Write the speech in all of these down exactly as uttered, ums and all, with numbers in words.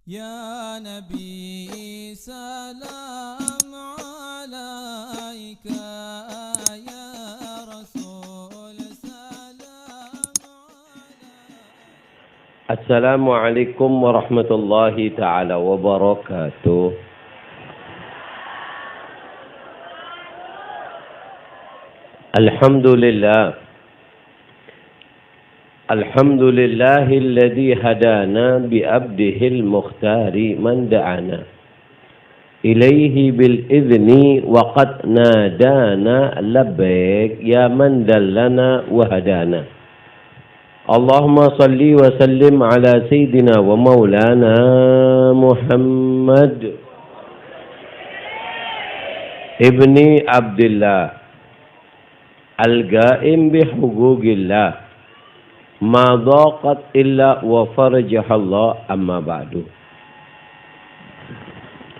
يا نبي سلام عليك، يا رسول سلام عليك. السلام عليكم ورحمة الله تعالى وبركاته. الحمد لله. الحمد لله الذي هدانا بعبده المختار من دعانا إليه بالإذن وقد نادانا لبيك يا من دلنا وهدانا. اللهم صل وسلم على سيدنا ومولانا محمد ابن عبد الله القائم بحقوق الله ما ضاقت إلا وفرجها الله، أما بعد.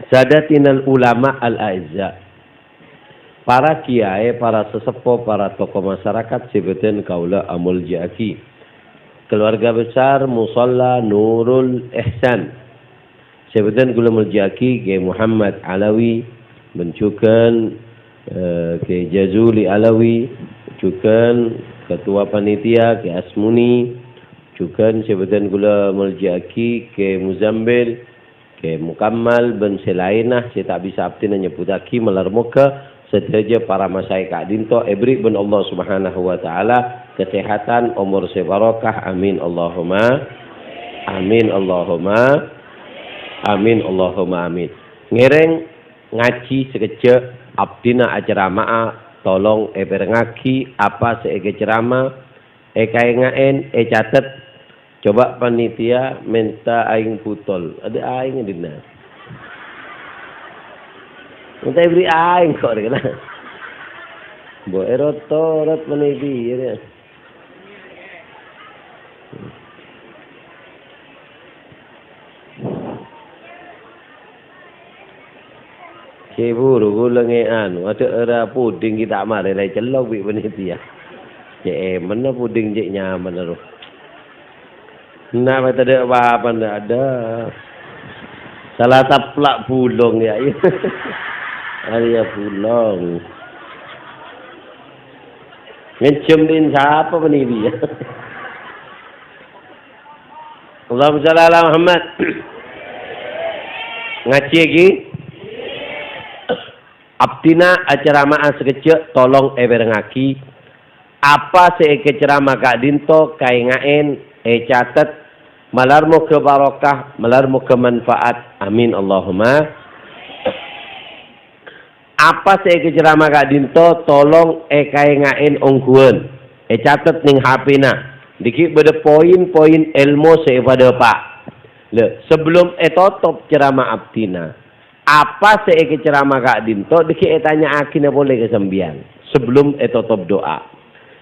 سادتنا العلماء الأعزاء. Para kiyaè, para saseppo, para toko masarakat sè bâdhân kaulâ amoljâ'aghi. Keluarga besar Musholla Nurul Ihsan. Sè bâdhân kaulâ moljâ'aghi Kè Muhammad Alawi, bân jhughân, eh, Kè Jazuli Alawi, jhughân Ketua Panitia Kè Asmuni, jhughân sè bâdhân kaulâ moljâ'aghi Kè Muzambil, Kè Mukammal, bân sè laènna sè ta' bisa abdhina nyebbhuttaghi, malar moghâ sadhâjâ para masaè ka'dinto èberri' bân Allah Subhanahu wa Ta'ala kasèhadhân, omor sè barokah. Amin, Allahumma amin, Allahumma amin, Allahumma amin. Ngèrèng ngajhi sakejjhâ', abdhina acerama'a, tolong èpèrengngaghi apa sè èkacerama, èkaènga'è, ècatet. Coba panitia mènta aèng butol. Adâ' aèng è dinna'? Mènta èberri' aèng kok, rè, kèna. Mbok èrot-torot panitia, rè. Cè' buru ghulâ ngè anu, adâ' èrra puding ghi' ta' marè la ècellok bi' panitia. Cè' èmènna puding cè' nyamana ro. Napa tadâ' apa-apana, adâ'. Sala taplak bulong, yâ, iyâ. Arèya bulong. Ngènjhâm din sapa panitia? Allahumma shalli ala Muhammad. Ngajhi ghi? Abdhina acerama'a sakejjhâ', tolong èpèrengngaghi. Apa sè èkacerama ka'dinto kaènga'è, ècatet, malar moghâ barokah, malar moghâ manfaat. Amin, Allahumma. Apa sè èkacerama ka'dinto, tolong èkaènga'è ongghuwân, ècatet neng H P-na. Dâgghi' bâdâ poin-poin èlmo sè èpadâpa'. Lè, sabellum ètotop cerama abdhina, apa sè èkacerama ka'dinto, dâgghi' ètanya'aghina polè ka sampèyan, sabellum ètotop du'a.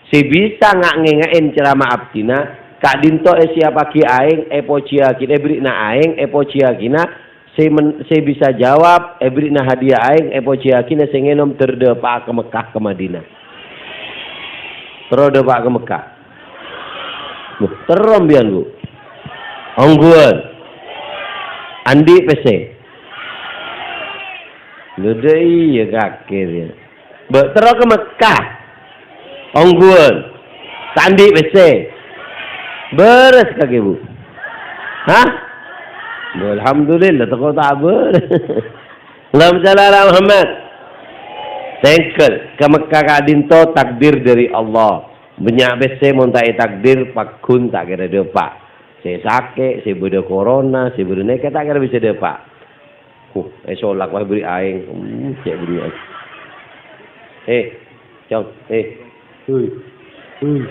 Sè bisa nga-, ngènga'è cerama abdhina, ka'dinto èsiyappaghi aèng, èpojiyâghi, èberri'na aèng, èpojiyâghina, sè men-, sè bisa jawab, èberri'na hadiah aèng, èpojiyâghina sè ngènom terro dâpa'a ka Mekkah, ka Madinah. Terro dâpa'a ka Mekkah. Buh, terro sampèyan, Bu. Ongghuwân. Andi' pèssè. Lho, dâ' iyâ kakè rèya. Bâ-, terro ka Mekkah. Ongghuwân. Ta' andi' pèssè. Bârâs kakè, Bu. Hah? Bâ, alhamdulillah, tako' ta' bârâs. Allahumma shalli ala Muhammad. Tèngghâl, ka Mekkah ka'dinto takdir dâri Allah. Bânnya' pèssè mon ta' ètakdir, pagghun ta' kèra dâpa'. Sè sakè', sè bâdâ korona, sè bâdâ nèka ta' kèra bisa dâpa'. Huh, èsolak, wah, bâri' aèng. Hmm, cè' bânnè. Eh, Cong, eh. Hui. Hui.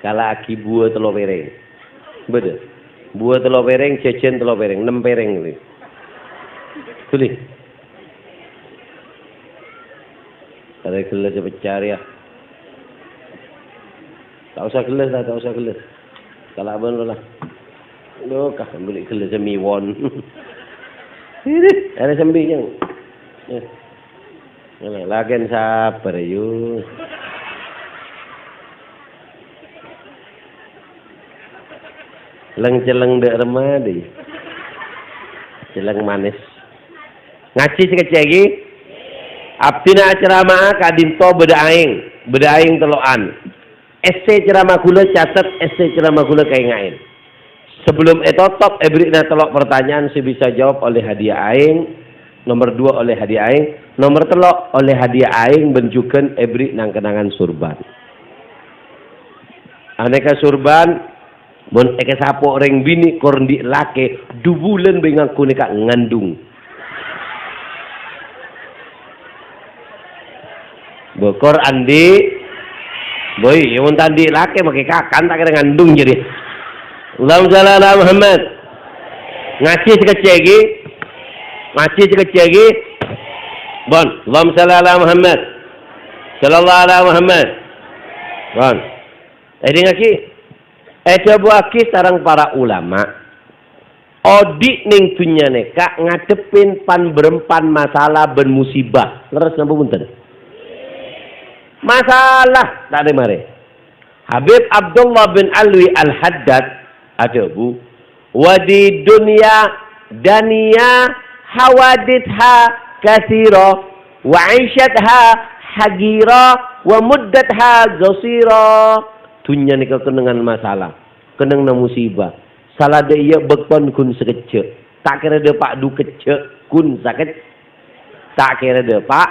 Kala'aghi buwâ tello pèrèng. Bâdâ. Buwâ tello pèrèng, jhâjhân tello pèrèng, nem pèrèng. Ghuli. Arè ghellâ' sè pecca rèya. Ta' osa ghellâ', ta', ta' osa ghellâ'. Kala' bân rowa. Lho, ka bâli' ghellâ' sè miwon. Arè sè embi', Cong. Eh. Ngene, lakèn sabbhâr, yu. Leng-celleng dâ' remma, dhi. Celleng manis. Ngajhi sakejjhâ' ghi? Abdhina acerama'a ka'dinto bâdâ aèng, bâdâ aèng tello'an. Essè cerama ghulâ catet, essè cerama ghulâ kaènga'è. Sebelum ètotop, èbherri'na tello' pertanyaan sè bisa jawab oleh hadiah aèng. Nomer dua oleh hadiah aèng. Nomer tello' oleh hadiah aèng bân jhughân èbherri' nang-kennangan sorban. Anèka sorban, mon èkasapo orèng binè' kor andi' lakè, du bulân bhâi ngangghuy nèka ngandung. Bokor andi', bhâi, mon ta' andi' lakè makè kakan ta' kèra ngandung jârèya. Allahumma shalli ala Muhammad. Ngajhi sakejjhâ' ghi? Ngajhi sakejjhâ' ghi? Bon, Allahumma shalli ala Muhammad. Sallallahu ala Muhammad. Bon. Èdingngaghi. Èdhâbuwaghi sareng para ulama, odi' neng dhunnya nèka ngadhebbhi pan-bârâmpan masalah bân musibah. Lerres napa bhunten? Masalah, ta' rè-marè. Habib Abdullah bin Alwi Al-Haddad adhâbu, "Wa di dunya daniya hawaditha katsira, wa aisyatha hagira, wa muddatha qasira." Dhunnya nèka kennengngan masalah, kennengnganna musibah. Sala dâ' iyâ bâktona ghun sakejjhâ'. Ta' kèra dâpa' du kejjhâ', ghun sakej-, ta' kèra dâpa'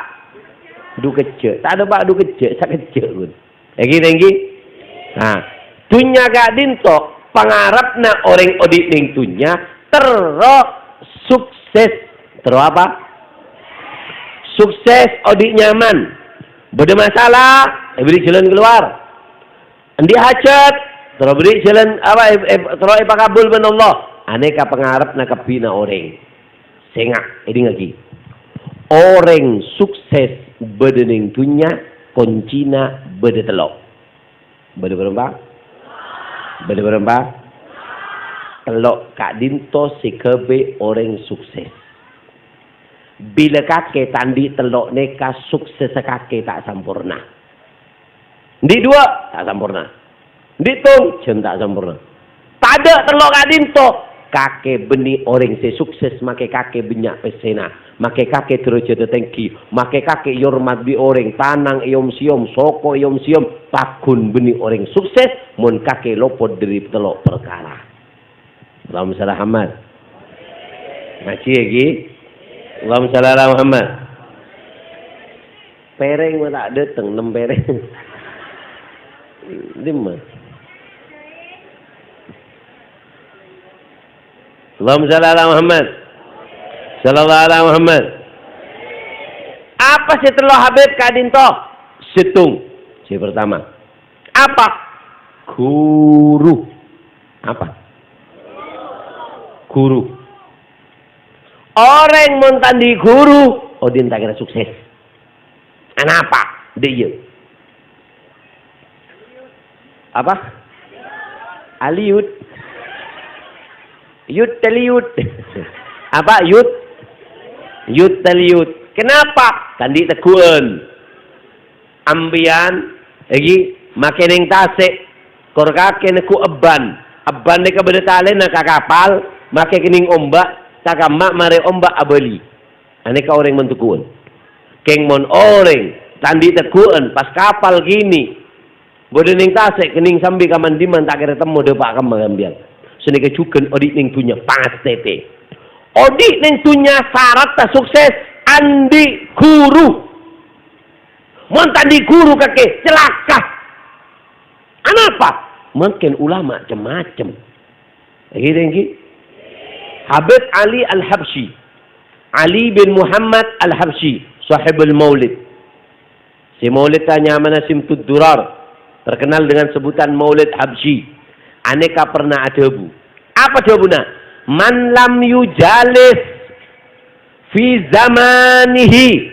du kejjhâ'. Ta' dâpa' du kejjhâ', sakejjhâ' ghun. Èngghi, èngghi? Nah, dhunnya ka'dinto, pangarebbhâ orèng odi' neng dhunnya, terro sukses. Terro apa? Sukses, odi' nyaman. Bâdâ masalah, èbherri' jhâlân kalowar. Andi' hajhât, terro bherri' jhâlân, apa, è-, è-, terro èpakabul bân Allah. Anèka pangarebbhâ kabbhina orèng. Sènga', èdingngaghi. Orèng sukses bâdâ neng dhunnya, koncina bâdâ tello'. Bâdâ bârâmpa? Bâdâ bârâmpa? Tello' ka'dinto sè ghâbây orèng sukses. Bilâ kakè ta' andi' tello' nèka, suksessa kakè ta' samporna. Andi' duwâ', ta' samporna. Andi' tong, jân ta' samporna. Tadâ' tello' ka'dinto. Kakè bânnè orèng sè sukses, makè kakè bânnya' pèssèna, makè kakè dârâjhâddhâ tèngghi, makè kakè èhormat bi' orèng, tanang èyom-sèyom, soko èyom-sèyom, pagghun bânnè orèng sukses, mon kakè lopot dâri tello' parkara. Allahumma shalli Muhammad. Ngajhi, ya, Ki? Allahumma shalli ala Muhammad. Pèrèng ma' ta' dâteng, nem pèrèng. Dimma? Allahumma shalli ala Muhammad. Shallallahu ala Muhammad. Apa sè tello' Habib ka'dinto? Sèttong. Sè pertama. Apa? Ghuru. Apa? Ghuru. Orèng mon ta' andi' ghuru, odi' ta' kèra sukses. Anapa? Dâ' iyâ. Apa? Aliyut. Yut taliyut. Apa, yut? Yut taliyut. Kenapa? Ta' andi' tegghu'ân. Ampèyan, èngghi, makè neng tasè', kor kakè negghu' ebban. Ebban nèka bâdâ talèna ka kapal, makè kennèng omba', takamma marè omba' abâli. Anèka orèng mon tegghu'ân. Kèng mon orèng ta' andi' tegghu'ân, pas kapal kènè' bâdâ neng tasè', kennèng sambi ka man-dimman ta' kèra temmo dâpa' kemma sampèyan. Sanèka jhughân odi' neng dhunnya, pas tètè. Odi' neng dhunnya saratta sukses, andi' ghuru. Mon ta' andi' ghuru kakè, calaka. Anapa? Mangkèn ulama cem-macem. Èngghi, èngghi. Habib Ali Al-Habsyi. Ali bin Muhammad Al-Habsyi, Sahibul Maulid. Sè maulidda nyamana Simtud Durar, terkenal dengan sebutan Maulid Habsyi. Anèka pernah adhâbu. Apa dhâbuna? "Man lam yujalis fi zamanihi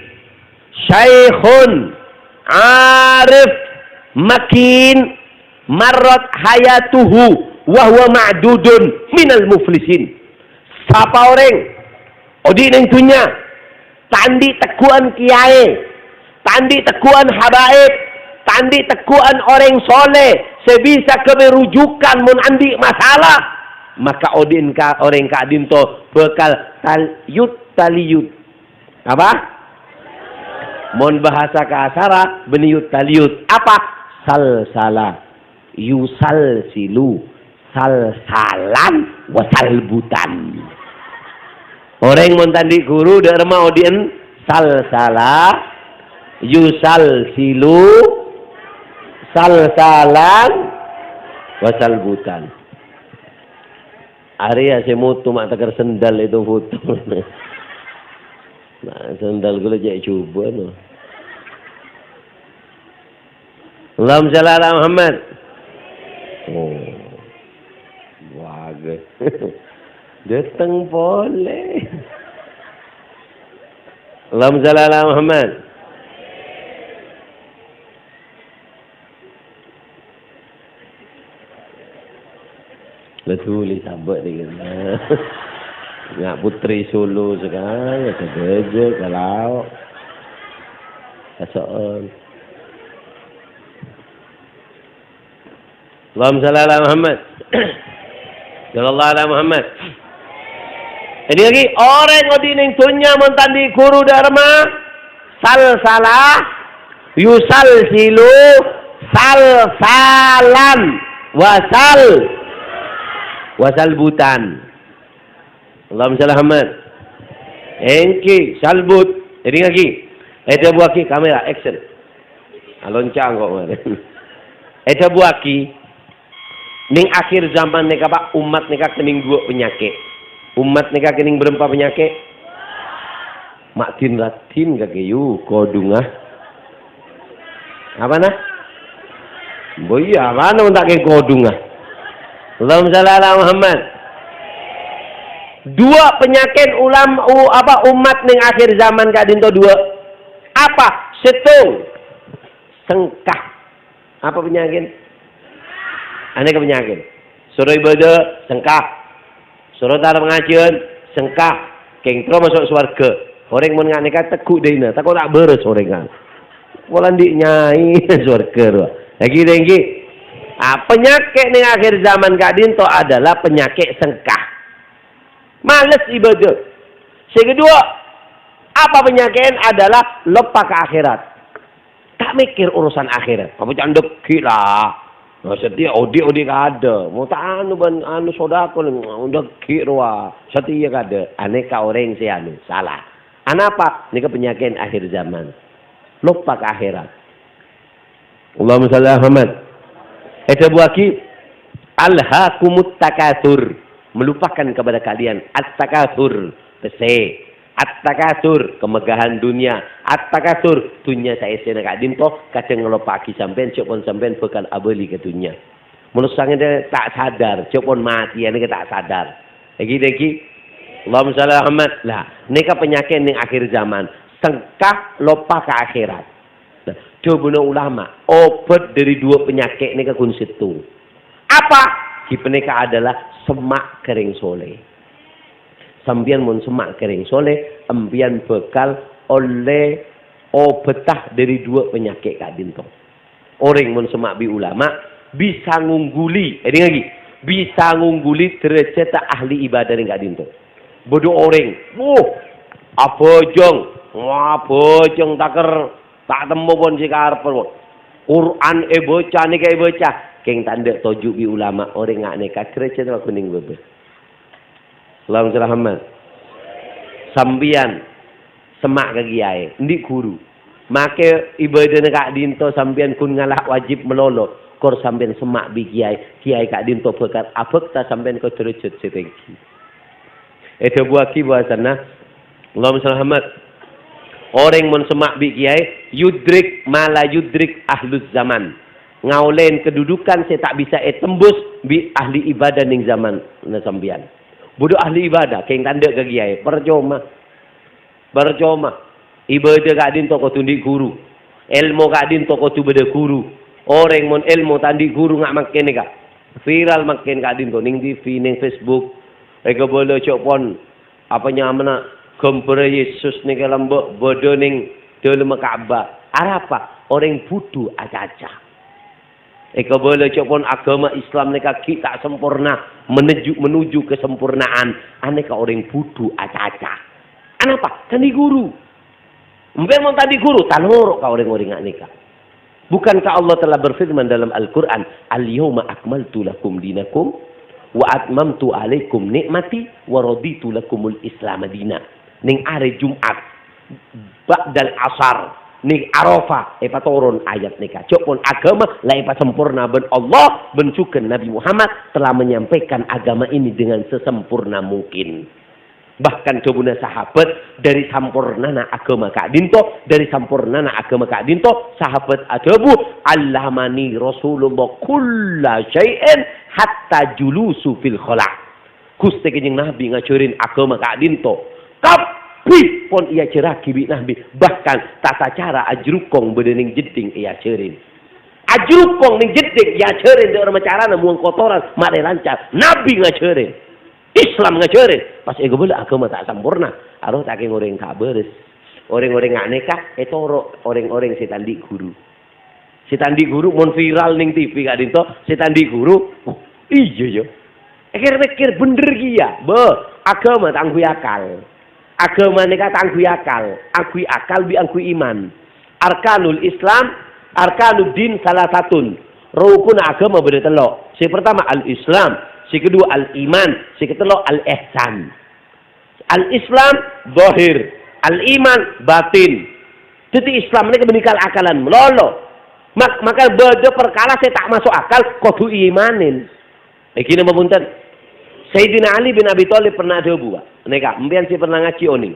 syaikhun arif makin marrat hayatuhu wa huwa ma'dudun minal muflisin." Sapa orèng odi' neng dhunnya, ta' andi' tegghu'ân kiyaè, ta' andi' tegghu'ân habaib, ta' andi' tegghu'ân orèng soleh sè bisa ghâbây rujukan mon andi' masalah, Maka odi'en ka-, orèng ka'dinto bhâkal tal-, yut-taliyut. Apa? Mon bahasa kasara, bânnè yut-taliyut. Apa? Salsala. Yusalsilu. Salsalan wa salbutan. Orèng mon ta' andi' ghuru, dâ' remma odi'en salsala, yusalsilu, salsalan, wa salbutan. Arèya sè moto ma' tèkèr sendal itu foto. Nah, sendal ghulâ cè' jhubâ, no. Allahumma shalli ala Muhammad. Oh. Wah, ge-, dâteng polè. Allahumma shalli ala Muhammad. La dhuli sabâ' nèka. Nga' putri Solo sakalè, ka Bâjâ, ka Lao'. Kaso'on. Allahumma shalli ala Muhammad. Shallallahu ala Muhammad. Ini lagi, orèng odi' neng dhunnya mon ta' andi' ghuru dâ' remma, salsala, yusalsilu, salsalan, wasal, wasalbutan. Allahumma shalli Muhammad. Èngghi, salbut. Èdingngaghi. Èdhâbuwâghi, kamera, action. Aloncang kok, marè. Èdhâbuwâghi, neng akhir zaman nèka, Pak, ommat nèka kennèng duwâ' panyakè'. Ommat nèka kennèng bârâmpa panyakè'? Ma' din-raddhin kakè, yu, kodhungnga. Apana? Bo iyâ, apana mon ta' kèng kodhungnga? Allahumma shalli ala Muhammad. Duwâ' panyakè' ulam-, u-, apa, ommat neng akhir zaman ka'dinto duwâ'. Apa? Sèttong. Sengka. Apa panyakè'en? Anèka panyakè'en. Soro ibâdâ, sengka. Soro tara pangajiyân, sengka. Kèng terro maso' sowarghâ. Orèng mon nga' nèka tegghu' dâina, tako' ta' bârâs orèngnga. Pola andi' nyai sowarghâ rowa. Lagi, lagi. Ah, panyakè' neng akhir zaman ka'dinto adalah panyakè' sengka. Males ibâdâ. Sè kedua, apa panyakè'en adalah loppa ka akhèrat. Ta' mèkkèr urusan akhèrat. Apa can dâgghi' la? Nah, satèya odi'-odi' kadâ'. Mau ta' anu bân anu sodako, dâgghi' rowa. Satèya kadâ'. Anèka orèng sè anu, sala. Anapa? Nèka panyakè'en akhir zaman. Loppa ka akhèrat. Allahumma shalli ala Muhammad. Èdhâbuwâghi, "Alhakumut takatsur." Melupakan kepada kalian at-takatsur, pèssè. At-takatsur, kemegahan dunia. At-takatsur, dunia saèssèna ka'dinto, kadhâng ngeloppa'aghi sampèyan, jhâ' pon sampèyan bhâkal abâli ka dunia. Manossa nganti ta' sadar, jhâ' pon matèya nèka ta' sadar. Lagi-lagi, Allahumma shalli ala Muhammad. Lah, nèka panyakè'en neng akhir zaman. Sengka loppa ka akhèrat. Nah, dhâbuna ulama, obat dâri duwâ' panyakè' nèka ghun sèttong. Apa? Ghi panèka adalah semma' ka rèng soleh. Sampèyan mon semma' ka rèng soleh, empèyan bhâkal ollè obâdhâ dâri duwâ' panyakè' ka'dinto. Orèng mon semma' bi' ulama, bisa ngongguli, èdingngaghi, bisa ngongguli dârâjhâddhâ ahli ibadah neng ka'dinto. Bâdâ orèng, wuh, abhâjâng, abhâjâng takèr, ta' temmo pon sè karebbhâ pon. Qur'an èbâca, nèka èbâca. Kèng tandhâ toju' bi' ulama, orèng nga' nèka dârâjhâddhâ ghunèng bâbâ. Allahumma shalli Muhammad. Sampèyan semma' ka kiyaè, andi' ghuru. Makè ibâdâna ka'dinto sampèyan ghun ngala' wajib malolo. Kor sampèyan semma' bi' kiyaè, kiyaè ka'dinto bhâkal abhâkta sampèyan ka dârâjhât sè tèngghi. Èdhâbuwâghi bahwasana, Allahumma shalli Muhammad, orèng mon semma' bi' kiyaè, yudrik ma la yudrik ahluz zaman. Ngaolèn kedudukan sè ta' bisa ètembus bi' ahli ibadah neng zamanna sampèyan. Bâdâ ahli ibadah, kèng tandhâ ka kiyaè, parcoma. Parcoma. Ibâdâ ka'dinto kodhu andi' ghuru. Èlmo ka'dinto kodhu bâdâ ghuru. Orèng mon èlmo ta' andi' ghuru nga' mangkèn nèka. Viral mangkèn ka'dinto neng T V, neng Facebook. Èkabâlâ jhâ' pon, apa nyamana, ghâmbhârrâ Yesus nèka lambâ' bâdâ neng dâlemma Ka'bah. Arapa? Orèng budhu acaca. Èkabâlâ ca'èpon aghâma Islam nèka ghi' ta' samporna, menuju, menuju kesempurnaan. Anèka orèng budhu acaca. Anapa? Kan andi' ghuru. Empèyan mon ta' andi' ghuru, ta' noro' ka orèng-orèng nga' nèka. Bukankah Allah telah berfirman dalam Al-Quran, "Al-yawma akmaltu lakum dinakum wa atmamtu alaikum ni'mati wa raditu lakumul Islama dina." Neng arè Jumat, ba'dal asar, neng Arafah, èpatoron ayat nèka. Ca'èpon aghâma la èpasamporna bân Allah, bân jhughân Nabi Muhammad telah menyampaikan agama ini dengan sesempurna mungkin. Bahkan dhâbuna sahabat, dhâri sampornana aghâma ka'dinto, dhâri sampornana aghâma ka'dinto, sahabat adhâbu, "Allamani Rasulullah kulla syai'in hatta julusu fil khala'." Ghustè Kanjeng Nabi ngajhârin aghâma ka'dinto. Kabbhi pon èajhârraghi bi' Nabi, bahkan tata cara ajrukong bâdâ neng jeddhing èajhârin. Ajrukong neng jeddhing èajhârin, dhâ' rèma carana muwang kotoran, marè lancar. Nabi ngajhârin. Islam ngajhârin, pas èkabâlâ aghâma ta' samporna, aro ta' kèng orèng ta' bârâs. Orèng-orèng nga' nèka ètoro' orèng-orèng sè ta' andi' ghuru. Sè ta' andi' ghuru, mon viral neng T V ka'dinto, sè ta' andi' ghuru, iyâ, yâ. Èkèr-mèkkèr bhendher kèya, bâh, aghâma ta' angghuy akal. Aghâma nèka ta' angghuy akal, angghuy akal bi' angghuy iman. Arkanul Islam, arkanud din salasatun. Rukunna aghâma bâdâ tello'. Sè partama al-Islam, sè kaduwâ al-iman, sè katello' al-ihsan. Al-Islam zahir, al-iman batin. Dhâddhi Islam nèka bânnè kal-akalan malolo. Mak-, maka bâdâ parkara sè ta' maso' akal kodhu èimanin. Èghi napa bhunten? Sayyidina Ali bin Abi Thalib pernah adhâbu, Pak. Nèka, empèyan sè pernah ngajhi onèng.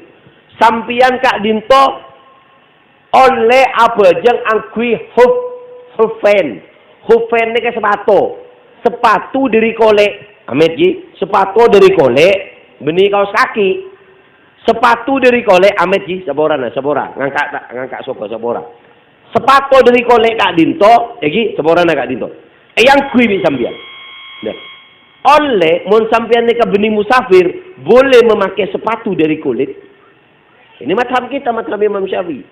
Sampèyan ka'dinto ollè abhâjâng angghuy khuf-, khuffain. Khuffain nèka sapato. Sapato dhâri kolè'. Amèt, ghi. Sapato dhâri kolè', bânnè kaos kaki. Sapato dhâri kolè', amèt, ghi. Saporana, sapora. Ngangka', ngangka' soko, sapora. Sapato dhâri kolè' ka'dinto, èghi, saporana ka'dinto. Èangghuy bi' sampèyan. Nah, ollè, mon sampèyan nèka bânnè musafir, boleh memakai sepatu dari kulit. Ini madhab kita, madhab Imam Syafi'i.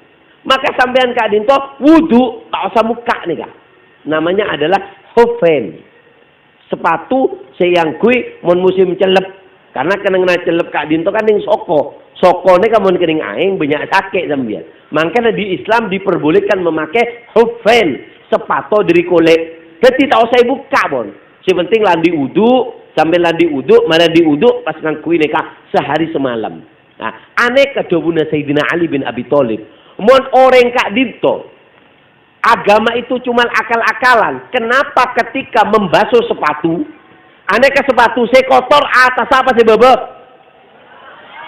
Maka sampèyan ka'dinto wudu, ta' osa mokka' nèka. Namanya adalah khuffain. Sepatu sè èangghuy mon musim cellep. Karena kennengnganna cellep ka'dinto kan neng soko. Soko nèka mon kenneng aèng bânnya' sakè' sampèyan. Mangkana di Islam diperbolehkan memakai khuffain, sapato dhâri kolè'. Dhâddhi ta' osa èbukka', pon. Sè penting la andi' wudu, sampèyan la andi' wudu, marè andi' wudu pas ngangghuy nèka sehari semalam. Nah, anèka dhâbuna Sayyidina Ali bin Abi Thalib. Mon orèng ka'dinto, agama itu cuma akal-akalan. Kenapa ketika membasuh sepatu, anèka sepatu sè kotor atassa apa sè bâbâ?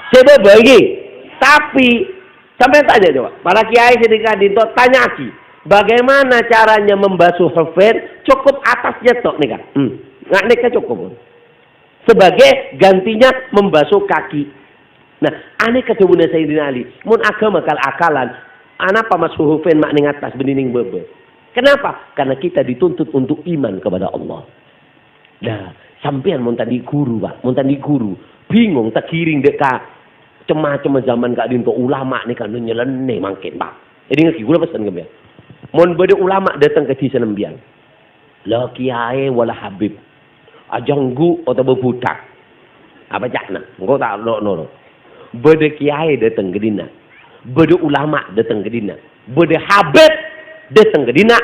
Sè bâbâ, ghi. Tapi, sampèyan tanya coba, para kiai sè nèka ka'dinto, tanya'aghi, bagaimana caranya membasuh khuffain? Cukup atasnya tok nèka. Hmm. Nga' nèka cukup. Sebagai gantinya membasuh kaki. Nah, anèka dhâbuna Sayyidina Ali, mon agama kal-akalan, anapa masuh khuffain ma' neng attas bânnè neng bâbâ? Kenapa? Karena kita dituntut untuk iman kepada Allah. Nah, sampèyan mon ta' andi' ghuru, Pak, mon ta' andi' ghuru, bingung, taghiring dhâ' ka cem-macemma zaman ka'dinto, ulama nèka nyelenè mangkèn, Pak. Èdingngaghi, kaulâ pesen ka sampèyan. Mon bâdâ ulama dâteng ka dhisa sampèyan, la kiyaè wala habib, ajângghu' otabâ buthak. Apa ca'na? Engko' ta' no-, noro'. Bâdâ kiyaè dâteng ka dinna'. Bâdâ ulama dâteng ka dinna'. Bâdâ habib dâteng ka dinna'.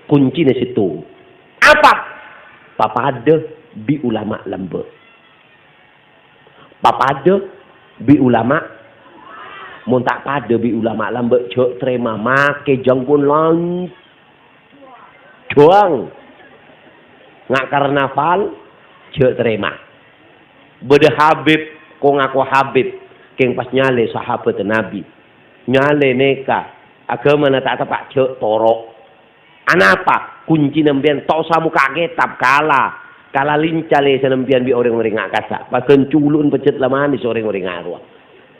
Koncèna sèttong. Apa? Papadâ bi' ulama lambâ'. Papadâ bi' ulama. Mon ta' padâ bi' ulama lambâ', jhâ' tarèma, makè jhângkon lanjhâng. Nga' karnaval, jhâ' tarèma. Bâdâ habib, ko-ngako habib, kèng pas nyalè sahabat Nabi. Nyalè nèka, agamana ta' teppa', jhâ' toro'. Anapa? Koncèna sampèyan ta' osa mokka' kètab, kala. Kala lèncalè sampèyan bi' orèng-orèng nga' kassa'. Paghân colo'na pajhât la manès orèng-orèng arowa.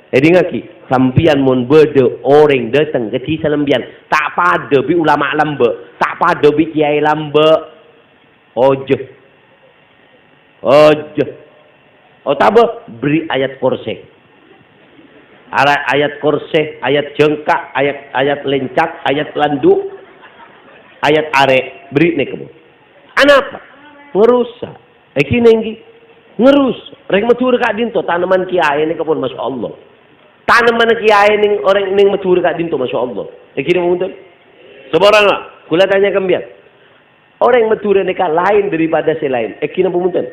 Èdingngaghi, sampèyan mon bâdâ orèng dâteng ka dhisa sampèyan, ta' padâ bi' ulama lambâ', ta' padâ bi' kiyaè lambâ'. Ojhâ. Ojhâ. Otabâ bherri' ayat kursi. Ara-, ayat kursi, ayat jhângka', ayat, ayat lèncak, ayat landhu', ayat arè', bherri' nèka, Bu. Anapa? Ngerusak. Èngghi nèngghi. Ngerusak. Rèng Madhurâ ka'dinto, tanemman kiyaè nèka pon, masyaallah. Tanemmanna kiyaè nèng orèng nèng Madhurâ ka'dinto, masyaallah. Èngghi napa bhunten? Saporana, kaulâ tanya ka sampèyan. Orèng Madhurâ nèka laèn daripada sè laèn. Èngghi napa bhunten?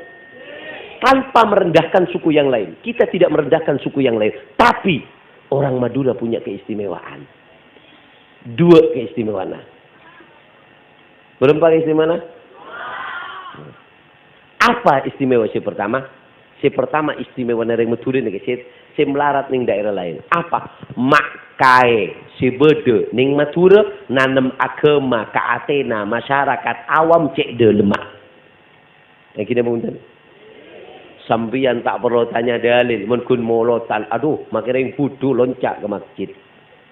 Tanpa merendahkan suku yang lain. Kita tidak merendahkan suku yang lain. Tapi, orang Madura punya keistimewaan. Dua keistimewaanna. Bârâmpa keistimewaanna? Apa istimewa sè pertama? Sè pertama istimewana rèng Madhurâ nèka sè, sè malarat nèng daerah laèn. Apa? Ma' kaè sè bâdâ nèng Madhurâ nanem aghâma ka atèna masyarakat awam cè' dâlemma. Èngghi napa bhunten? Sampèyan ta' parlo tanya dalil, mon ghun molodhân, adhu, makè rèng budhu lonca' ka masjid.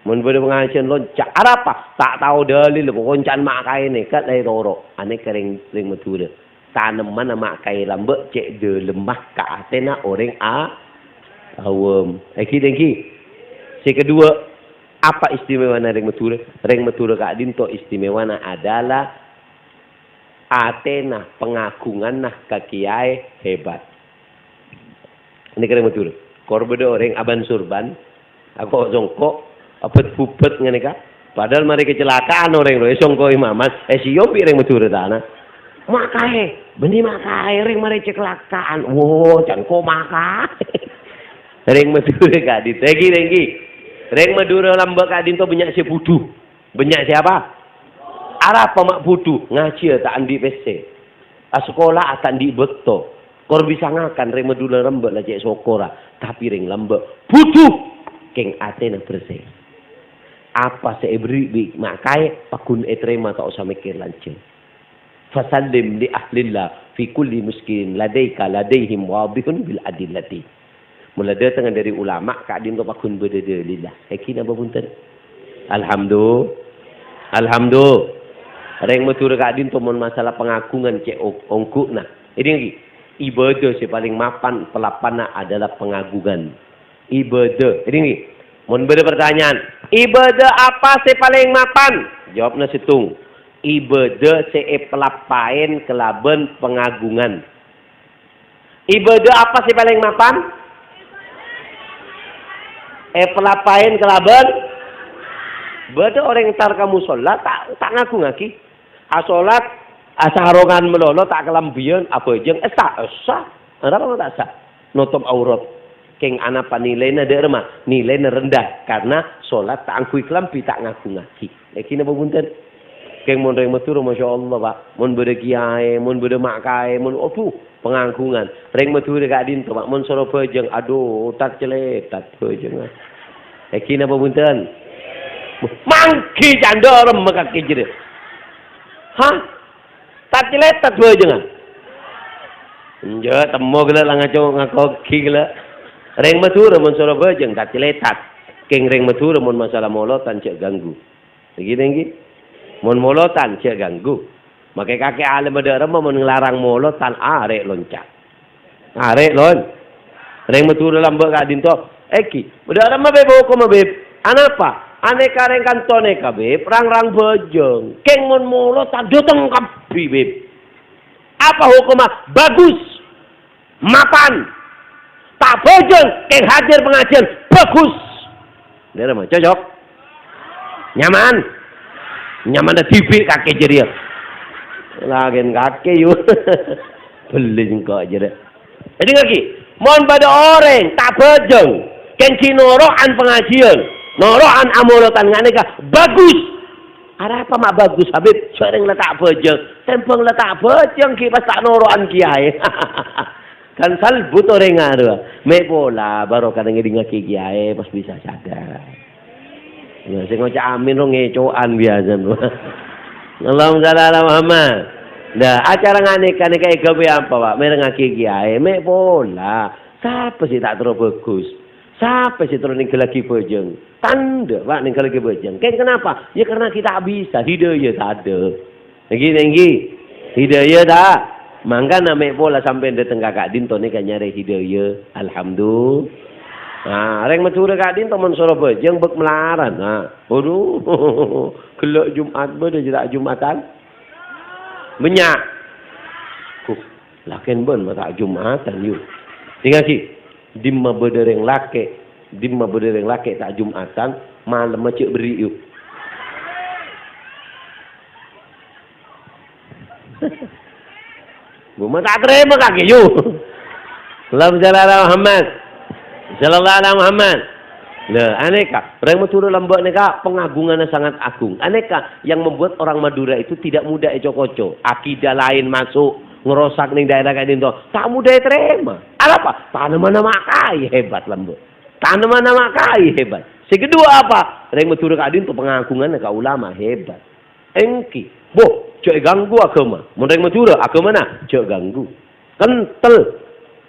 Mon bâdâ pangajiyân lonca', arapa? Ta' tao dalil, pokok onca'na ma' kaè nèka la ètoro'. Anèka rèng, rèng Madhurâ. Tanemmanna ma' kaè lambâ' cè' dâlemma ka atèna orèng a-, awam. Èngghi, èngghi. Sè kedua, apa istimewana rèng Madhurâ? Rèng Madhurâ ka'dinto istimewana adalah atèna, pangagunganna ka kiyaè hebat. Nèka rèng Madhurâ. Kor bâdâ orèng abân sorban, ako' songko', abât-bubât nganèka. Padahal marè kacelakaan orèng rowa, èsongko' imaman, èsiyom bi' rèng Madhurâ tana. Ma' kaè, bânnè ma' kaè rèng marè kacelakaan. Wo, can ko' ma' kaè. Rèng Madhurâ ka'dinto, èngghi, èngghi. Rèng Madhurâ lambâ' ka'dinto bânnya' sè budhu. Bânnya' sè apa? Arapa ma' budhu? Ngajhiyâ ta' andi' pèssè. Asakola ta' andi' bâkto. Kor bisa ngakan rèng Madhurâ lambâ' la cè' sokorra. Tapè rèng lambâ' budhu kèng atèna bersè. Apa sè èberri' bi' ma' kaè paggun ètarèma ta' osa mèkkèr lanjhâng. Fasallim li ahlillah fi kulli muskilin ladaika ladaihim wadihun bil adillati. Mola dâtengnga dâri ulama ka'dinto paggun bâdâ dalilla. Èngghi napa bhunten? Alhamdu-, Alhamdu-, Rèng Madhurâ ka'dinto mon masalah pangagungan cè' ong-, ongghu'na. Èngghi, èngghi. Ibadah sè palèng mapan pèlappanna adalah pangagungan. Ibadah. Èngghi, èngghi. Mon bâdâ partanyaan, "Ibadah apa sè palèng mapan?" Jawabna sèttong. Ibadah sè èpèlappaèn kalabân pangagungan. Ibadah apa sè palèng mapan? Èpèlappaèn kalabân. Bâdâ orèng entar ka musholla, ta', ta' ngagungngaghi. Asolat, asarongan malolo, ta' kalambhiyân, abhâjâng, essa, essa. Arapa ta' essa? Notop aurat. Kèng anapa nilaina dâ' remma? Nilaina rendah, karena solat ta' angghuy kalambhi, ta' ngagungngaghi. Èngghi napa bhunten? Kèng mon rèng Madhurâ, masyaallah, Pak. Mon bâdâ kiyaè, mon bâdâ ma' kaè, mon, adhu, pangagungan. Rèng Madhurâ ka'dinto, Pak. Mon soro bhâjâng, adhu, tat-caletat bhâjângnga. Èngghi napa bhunten? Mangghi candhâ remma kakè jârèya. Hah? Tat-caletat bhâjângnga. Enjâ', temmo ghellâ' la ngaco-, ngakogi ghellâ'. Rèng Madhurâ mon soro bhâjâng tat-caletat. Kèng rèng Madhurâ mon masalah molotan jhâ' ganggu. Èngghi, èngghi. Mon molotan jhâ' ganggu. Makè kakè alemma dâ' remma mon nglarang molotan arè' lonca'. Arè', lon. Rèng Madhurâ lambâ' ka'dinto. Èngghi, dâ' remma, Bib, hokomma, Bib? Anapa? Anèka rèng kanto nèka, Bib, rang-rang bhâjâng. Kèng mon molotan dâteng kabbhi, Bib. Apa hokomma? Bagus. Mapan. Ta' bhâjâng, kèng hadir pangajiyân. Bagus. Dâ' remma, cocok? Nyaman? Nyamanna dhibi' kakè jârèya. Laghân kakè, yu. Bellin kok jârèya. Èdingngaghi, mon bâdâ orèng ta' bhâjâng, kèng ghi' noro'an pangajiyân, noro'an amolotan nga' nèka, bagus. Arapa ma' bagus, Habib? Jhâ' rèng la ta' bhâjâng. Tèmbhâng la ta' bhâjâng ghi' pas ta' noro'an kiyaè. Kan salbut orèngnga rowa. Mè' pola barokana ngèdingngaghi kiyaè pas bisa sadar. Ya, sè ngoca' amin ro ngèco'an biyasana. Allahumma shalli ala Muhammad. Nah, acara nganèka nèka èghâbây apa, Pak? Mèrengngaghi kiyaè, mè' pola. Sapa sè ta' terro bagus? Sapa sè terro nèngghâllaghi bhâjâng? Tandhâ, Pak, nèngghâllaghi bhâjâng. Kèng kenapa? Ya karena kita bisa, hidayah tadâ'. Èngghi, èngghi. Hidayah ta'? Mangkana mè' pola sampèyan dâteng ka ka'dinto nèka nyarè hidayah. Alhamdulillah. Nah, rèng Madhurâ ka'dinto mon soro bhâjâng bâk malaran. Nah, waduh. Ghellâ' Jum'at bâdâ jâ' ta' Jum'atan? Bânnya'. Lakèn bân ma' ta' Jum'atan, yu. Dingngaghi, dimma bâdâ rèng lakè', dimma bâdâ rèng lakè' ta' Jum'atan, malemma jhâ' berri', yu. Bu, ma' ta' tarèma kakè, yu. Allahumma shalli ala Muhammad. Shallallahu ala Muhammad. Lah, anèka, rèng Madhurâ lambâ' nèka pangagunganna sangat agung. Anèka yang membuat orang Madura itu tidak mudah èco-koco. Akidah laèn maso', ngerosak neng daerah ka'dinto. Ta' mudah ètarèma. Arapa? Tanemanna ma' kaè hebat lambâ'. Tanemanna ma' kaè hebat. Sè kedua apa? Rèng Madhurâ ka'dinto pangagunganna ka ulama hebat. Èngghi. Bo, jhâ' èganggu aghâma. Mon rèng Madhurâ, aghâmana jhâ' ganggu. Kentel.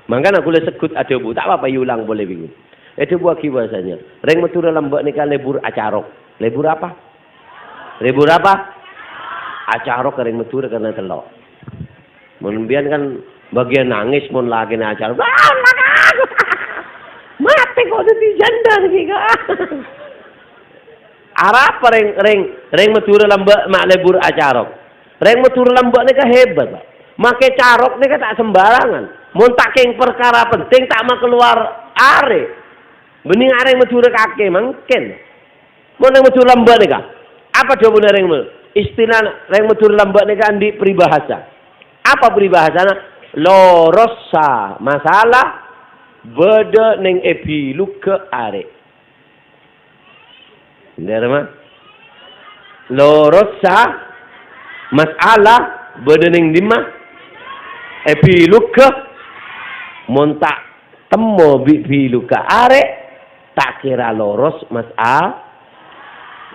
Mangkana kaulâ segghut adhâbu, ta' apa-apa èulang polè bhingong. Èdhâbuwaghi bahasanya, rèng Madhurâ lambâ' nèka lebur acarok. Lebur apa? Lebur apa? Acarok ka rèng Madhurâ karna tello'. Mon sampèyan kan bâgiyân nangès mon lakèna acarok. "Ah, lakè aku! Matè kok dhâddhi jhândhâ nèka, kok." Arapa rèng, rèng, rèng Madhurâ lambâ' ma' lebur acarok? Rèng Madhurâ lambâ' nèka hebat, Pak. Makè carok nèka ta' sembarangan. Mon ta' kèng parkara penting, ta' makalowar arè. Bânnè arè Madhurâ kakè mangkèn. Mon rèng Madhurâ lambâ' nèka, apa dhâbuna rèng Madhurâ? Istilah rèng Madhurâ lambâ' nèka andi' paribahasa. Apa paribahasana? Lorossa masalah bâdâ neng è bilugghâ arè. Dâremma? Lorossa masalah bâdâ neng dimma? È bilugghâ. Mon ta' temmo bi' bilugghâ arè, ta' kèra loros masa-,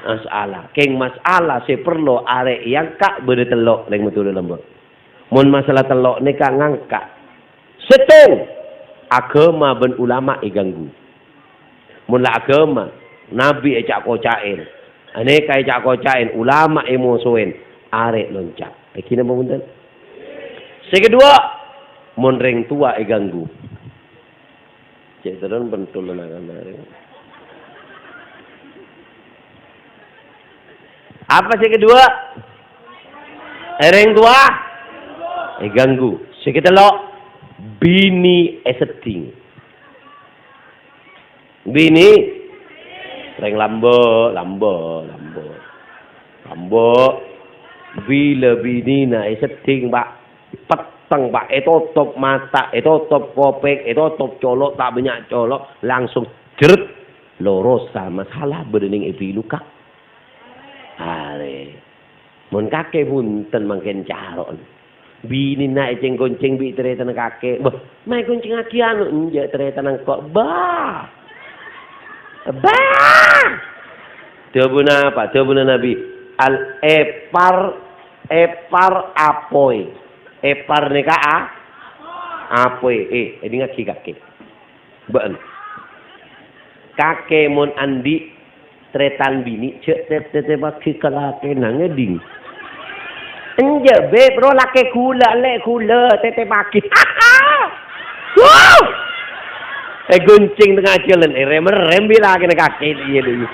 masalah. Kèng masalah sè parlo arè èangka' bâdâ tello', rèng Madhurâ lambâ'. Mon masalah tello' nèka ngangka'. Sèttong, aghâma bân ulama èganggu. Mon la aghâma, nabi èca'-koca'è, anèka èca'-koca'è, ulama èmosoè, arè lonca'. Èngghi napa bhunten? Sè kedua, mon rèng towa èganggu. Cè' terron pentolan akan arè. Apa sè kedua? Rèng towa èganggu. Sè katello', binè èseddhing. Binè, rèng lambâ', lambâ', lambâ'. Lambâ', bilâ binèna èseddhing, Pak, petteng, Pak, ètotop mata, ètotop kopèng, ètotop colo', ta' bânnya' colo', langsung jrèt, lorossa masalah bâdâ neng è bilugghâ arè. Mon kakè bhunten mangkèn caro'na. Binèna ècèng-koncèng bi' tarètanna kakè. Bâh, ma' èkoncèngngaghi anu, enjâ' tarètanna engko'. Bâh. Bâh. Dhâbuna apa? Dhâbuna Nabi, "Al-epar, epar apoy." Epar nèka a-, apoy. Eh, èdingngaghi kakè. Bâ'na. Kakè mon andi' tarètan binè', jhâ' tep-, tètèpaghi ka lakèna ngèdhing. Enjâ', Beb, ro lakè ghulâ, ellè' ghulâ, tètèpaghi. Wuh! Ègoncèng tengnga jhâlân, èrèm-èrèm bi' lakèna kakè, iyâ, iyâ.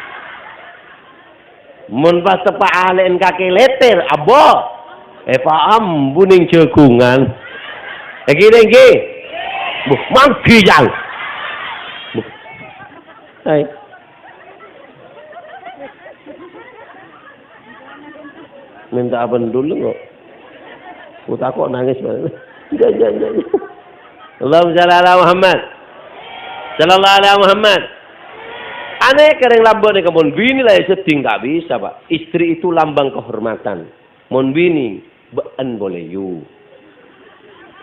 Mon pas teppa' alè'en kakè lètèr, abâ'. Èpaambu neng jhâghungan. Èngghi, èngghi. Buh, mangghi, Jang. Buh. Hai. Mènta abendul kok. Ku tako' nangès. Enjâ', enjâ', enjâ', enjâ'. Allahumma shalli ala Muhammad. Sallallahu ala Muhammad. Anèka rèng lambâ' nèka mon binè la èseddhing ta' bisa, Pak. Istri itu lambang kehormatan. Mon binè, bâ'en polè, yu.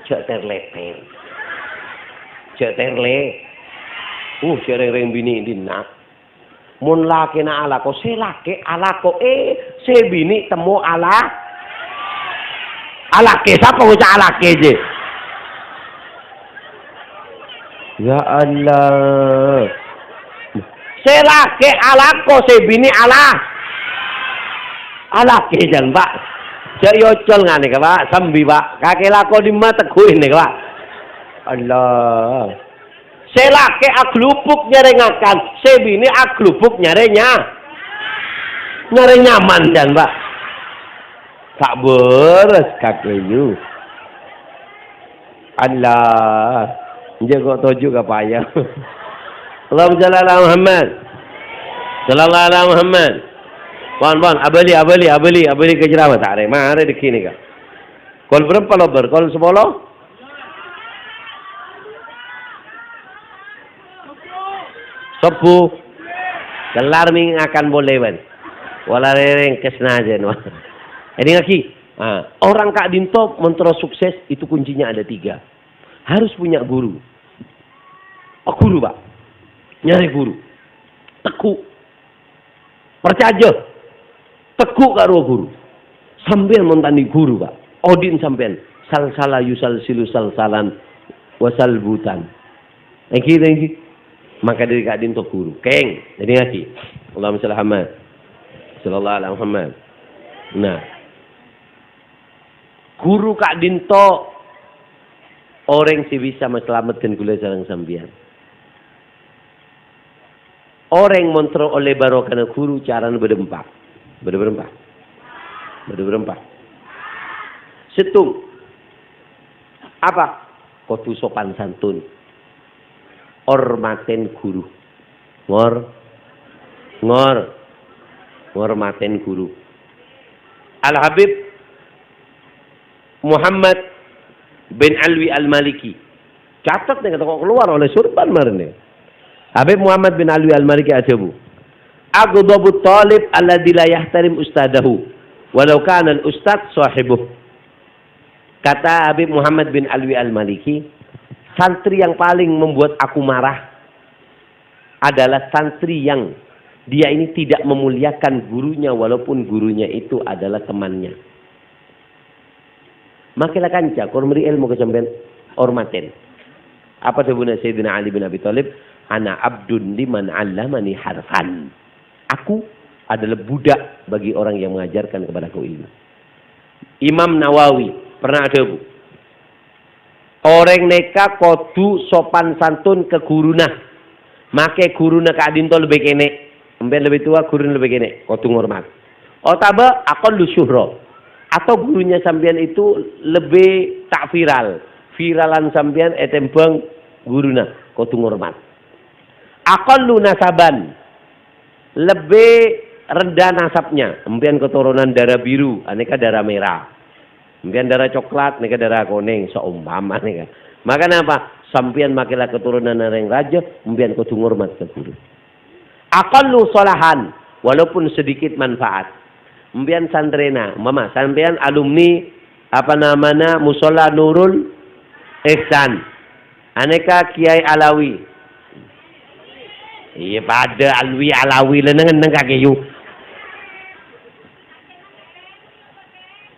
Jhâ' ter-lèter. Jhâ' terlè. Uh, jhâ' rèng-rèng binè' dinna'. Mon lakèna alako, sè lakè alako, eh, sè binè' temmo ala-, alakè, sapa ngoca' alakè, jè? Ya Allah. Sè lakè alako, sè binè' ala-, alakè, jân, Pak. Jhâ' èocol nganèka, Pak. Sambi, Pak. Kakè lako dimma tegghu'è nèka, Pak. Allah. Sè lakè aglubuk nyarè ngakan, sè binè' aglubuk nyarè nya-, nyarè nyaman, jân, Pak. Ta' bârâs kakè, yu. Allah. Jâ' kok toju' ka paya. Allahumma shalli ala Muhammad. Sallallahu ala Muhammad. Pon, pon, abâli, abâli, abâli, abâli ka ceramah. Ta' arè, marè dâgghi' nèka. Kol bârâmpa lobâr? Kol sapolo? Sobbhu. Kellar mè' ngakan polè, bân. Wala rèrèng kesna jân. Ini lagi. Ah, orang ka'dinto mon terro sukses itu kuncinya ada tiga. Harus punya guru. Oh, guru, Pak. Nyarè guru. Tegghu'. Parcajâ. Tegghu' ka rowa guru. Sampèyan mon ta' andi' guru, Pak. Odi'na sampèyan. Salsala yusalsilu salsalan wa salbutan. Èngghi, èngghi. Maka dâri ka'dinto guru. Kèng. Jadi ngaji. Allahumma shalli Muhammad. Sallallahu ala Muhammad. Nah. Guru ka'dinto orèng sè bisa masalamet ghân ghulâ sareng sampèyan. Orèng mon terro ollè barokana guru carana bâdâ empa'. Bâdâ bârâmpa? Bâdâ bârâmpa? Sèttong. Apa? Kodhu sopan santun. Ormatè guru. Ngor-, ngor-, ngormatè guru. Al-Habib Muhammad bin Alwi Al-Maliki. Catet nèka, kok kalowar ollè sorban marèna. Habib Muhammad bin Alwi Al-Maliki adhâbu, "Aghdabut talib alladzi la yahtarim ustadahu, walau kana al-ustad shahibuh." Kata Habib Muhammad bin Alwi Al-Maliki, "Santri yang paling membuat aku marah adalah santri yang dia ini tidak memuliakan gurunya walaupun gurunya itu adalah temannya." Makè la kanca, kor mèrè èlmo ka sampèyan, ormatè. Apa dhâbuna Sayyidina Ali bin Abi Thalib? "Ana abdun liman 'allamani harfan." Aku adalah budak bagi orang yang mengajarkan kepadaku ilmu. Imam Nawawi pernah adhâbu, "Orèng nèka kodhu sopan santun ka ghuruna. Makè ghuruna ka'dinto lebbi kènè'. Sampèyan lebbi towa, ghuruna lebbi kènè'. Kodhu ngormat. Otabâ aqallu syuhra. Atau gurunya sampèyan itu lebbi ta' viral. Viralan sampèyan ètèmbhâng ghuruna. Kodhu ngormat. Aqallu nasaban. Lebbi rendhâ nasabnya. Sampèyan keturunan darah biru, anèka darah merah. Sampèyan darah coklat, nèka darah konèng, saompama nèka. Maka napa? Sampèyan makè la keturunanna rèng rajâ, sampèyan kodhu ngormat ka ghuru. Aqallu sholahan, walaupun sedikit manfaat. Sampèyan santrèna, umpama sampèyan alumni, apa namanya, Musholla Nurul Ihsan. Anèka Kiai Alawi. Iyâ, padâ Alwi, Alawi, lè neng-enneng kakè, yu.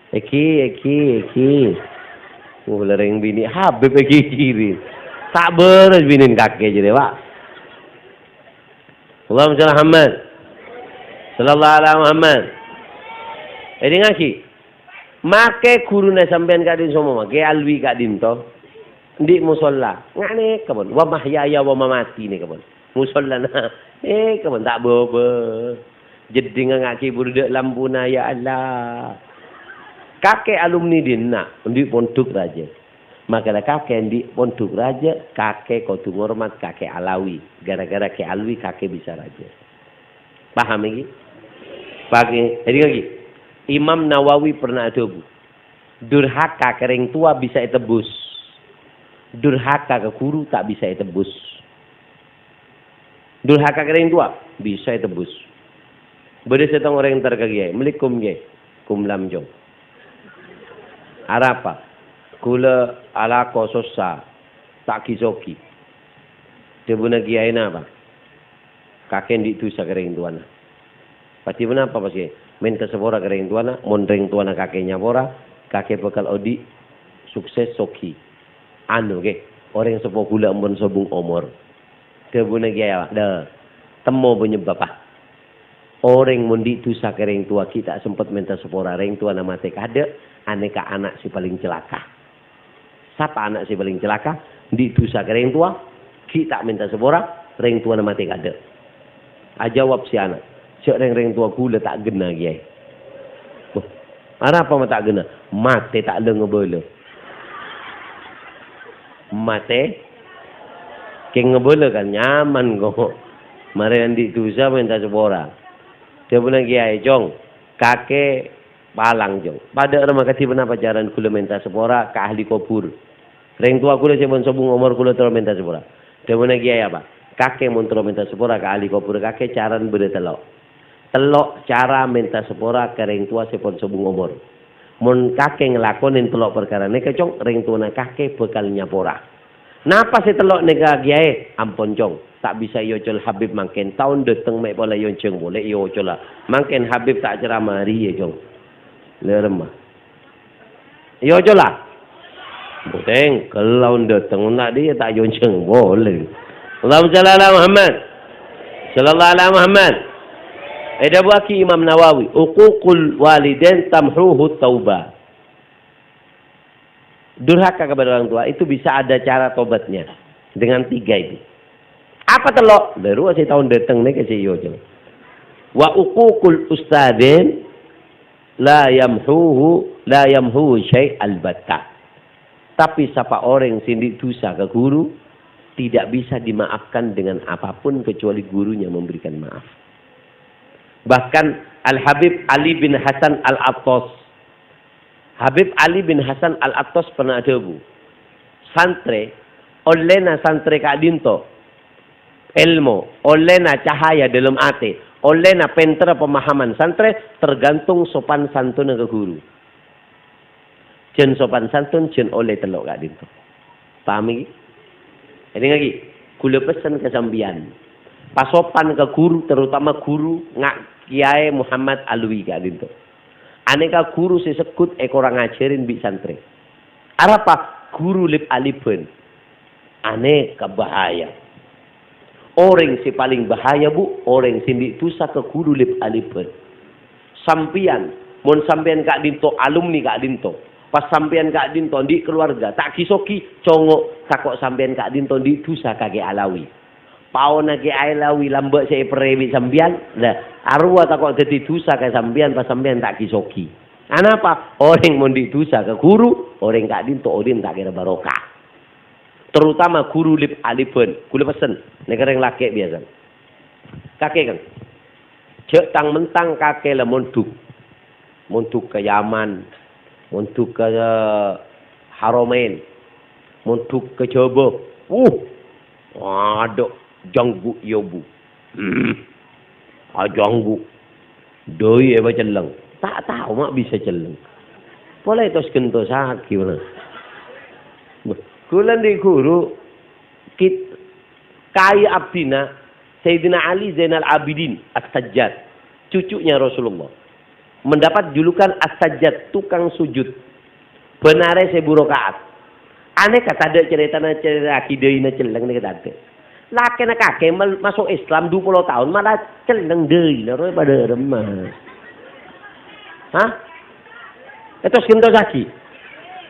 Èghi, èghi, èghi. Oh, lèrèng binè' Habib èghi-èghi rè. Ta' bârâs binèna kakè jârèya, Pak. Allahumma shalli Muhammad. Sallallahu ala Muhammad. Èdingngaghi. Makè ghuruna sampèyan ka'dinto, soma makè Alwi ka'dinto. Andi' mosolla. Nga' nèka, pon. Wa mahyaya wa mamati nèka, pon. Mosollana. Nèka, pon. Ta' bâbâ. Jeddhingnga nga' kibur dâ' lampuna, ya Allah. Kakè alumni dinna', andi' pondhuk rajâ. Makana kakè andi' pondhuk rajâ, kakè kodhu ngormat kakè Alawi. Gara-gara Kè Alwi kakè bisa rajâ. Paham iki? Paham iki? Jadi lagi, Imam Nawawi pernah adhâbu, "Durhaka ka rèng towa bisa ètebbus. Durhaka ka ghuru ta' bisa ètebbus." Durhaka ka rèng towa, bisa ètebbus. Bâdâ sèttong orèng entar ka kèyaè, "Assalamualaikum, Kèyaè." "Kumlam, Cong." "Arapa?" "Kaulâ alako sossa, ta' ghi-sogi." Dhâbuna kèyaèna, "Apa? Kakè andi' dhusa ka rèng towana." "Pas dhâbuna apa, pas, Kèyaè?" "Mènta sapora ka rèng towana, mon rèng towana kakè nyapora, kakè bhâkal odi' sukses sogi." "Anu, Kè, orèng seppo kaulâ ampon sobung omor." Dhâbuna kèyaè, "Dâ, temmo panyebbabbhâ. Orèng mon andi' dhusa ka rèng towa ghi' ta' sempet mènta sapora, rèng towana matè kaadâ', anèka ana' sè palèng calaka." "Sapa ana' sè palèng calaka?" "Andi' dhusa ka rèng towa, ghi' ta' mènta sapora, rèng towana matè kaadâ'." Ajâwâb sè ana', "Jhâ' rèng-rèng towa kaulâ ta' ghenna, Kèyaè." "Wah, arapa ma' ta' ghenna?" "Matè ta' lè-ngabâlâ." Matè. Kèng ngabâlâ kan nyaman kok. Marè andi' dhusa mènta sapora. Dhâbuna kèyaè, "Cong, kakè palang, Cong. Padâ rèma kadhi ponapa carana kaulâ mènta sapora ka ahli kobhur. Rèng towa kaulâ sè pon sobung omor kaulâ terro mènta sapora." Dhâbuna kèyaè apa? "Kakè mon terro mènta sapora ka ahli kobhur kakè carana bâdâ tello'. Tello' cara mènta sapora ka rèng towa sè pon sobung omor. Mon kakè ngalakonè tello' parkara nèka, Cong, rèng towana kakè bhâkal nyapora." "Napa sè tello' nèka, Kèyaè?" "Ampon, Cong, ta' bisa èocol Habib mangkèn. Taon dâteng mè' pola èonjhâng polè èocola. Mangkèn Habib ta' ceramah arèya, Cong." Lèremma. Èocola. Bhunten, kèllaon dâteng, mon ta' dhi' ta' èonjhâng polè. Allahumma shalli ala Muhammad. Sallallahu ala Muhammad. Èdhâbuwâghi Imam Nawawi, "Uququl walidain tamhuhu taubah." Durhaka kepada orang tua itu bisa ada cara tobatnya. Dengan tiga itu. Apa tello'? Lha rowa sè taon dâteng nèka sè èocol. "Wa uququl ustadin la yamhuhu, la yamhuhu syai' albatta." Tapi sapa orèng sè andi' dhusa ka ghuru, tidak bisa dimaafkan dengan apapun kecuali gurunya memberikan maaf. Bahkan Al-Habib Ali bin Hasan Al-Attas, Habib Ali bin Hasan Al-Attas pernah adhâbu, "Santrè, ollèna santrè ka'dinto èlmo, ollèna cahaya dâlem atè, ollèna pènterra pemahaman santrè tergantung sopan santonna ka ghuru." Jhân sopan santun, jhân ollè tello' ka'dinto. Paham iki? Èdingngaghi, kaulâ pessen ka sampèyan. Pasopan ka ghuru, terutama ghuru nga' Kèyaè Muhammad Alwi ka'dinto. Anèka ghuru sè segghut èkorang ajhârin bi' santrè. Arapa? Ghuru lèp-alèbhân. Anèka bahaya. Orèng sè palèng bahaya, Bu, orèng sè andi' dhusa ka ghuru lèp-alèbhân. Sampèyan, mon sampèyan ka'dinto alumni ka'dinto, pas sampèyan ka'dinto andi' kalowarga, ta' ghi-sogi, congo', tako' sampèyan ka'dinto andi' dhusa ka Kè Alawi. Paona Kè Alawi lambâ' sè èpèrè bi' sampèyan, la, arowa tako' dhâddhi dhusa ka sampèyan, pas sampèyan ta' ghi-sogi. Anapa? Orèng mon andi' dhusa ka ghuru, orèng ka'dinto odhi'na ta' kèra barokah. Terutama ghuru lèp-alèbhân. Kaulâ pessen, nèka rèng lakè' biyasa. Kakè, Kang. Jhâ' tang-mentang kakè la mondhuk. Mondhuk ka Yaman, mondhuk ka, eh, Haramain, mondhuk ka Jhâbâ. Uh, adâ' jhângghu' iyâ, Bu. Hmm. Ajhângghu'. Dâi èpacelleng. Ta' tao ma' bisa celleng. Polè tos-ghentosaghi, wala. Bâh, kaulâ andi' ghuru kit-, kaè abdhina Sayyidina Ali Zainal Abidin As-Sajjad, cucunya Rasulullah. Mendapat julukan As-Sajjad, tukang sujud. Bân arè sèbu raka'at. Anèka tadâ' carètana carèta akidâina celleng nèka tadâ'. Lakèna kakè mal-, maso' Islam dupolo taon, mala celleng dâina rowa padâ remma. Hah? Ètos-ghentosaghi.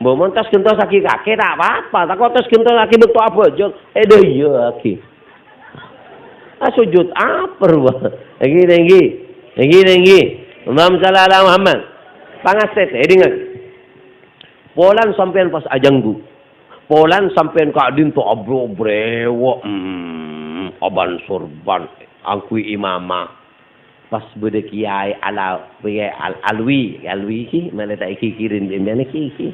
Mbok mon tos-ghentosaghi kakè ta' apa-apa, tako' tos-ghentosaghi bâkto abhâjâng, èdâiyâghi. Ah, sujud apa rowa? Èngghi, èngghi. Èngghi, èngghi. Allahumma shalli ala Muhammad. Pangastèt, èdingngaghi. Polana sampèyan pas ajhângghu'. Polana sampèyan ka'dinto abro-, abrewo', hmm, abân sorban, angghuy imamah. Pas bâdâ Kèyaè Ala-, Kèyaè Al-, Alwi, Alwi iki, malè ta' èghighiri bi' sampèyan iki, iki.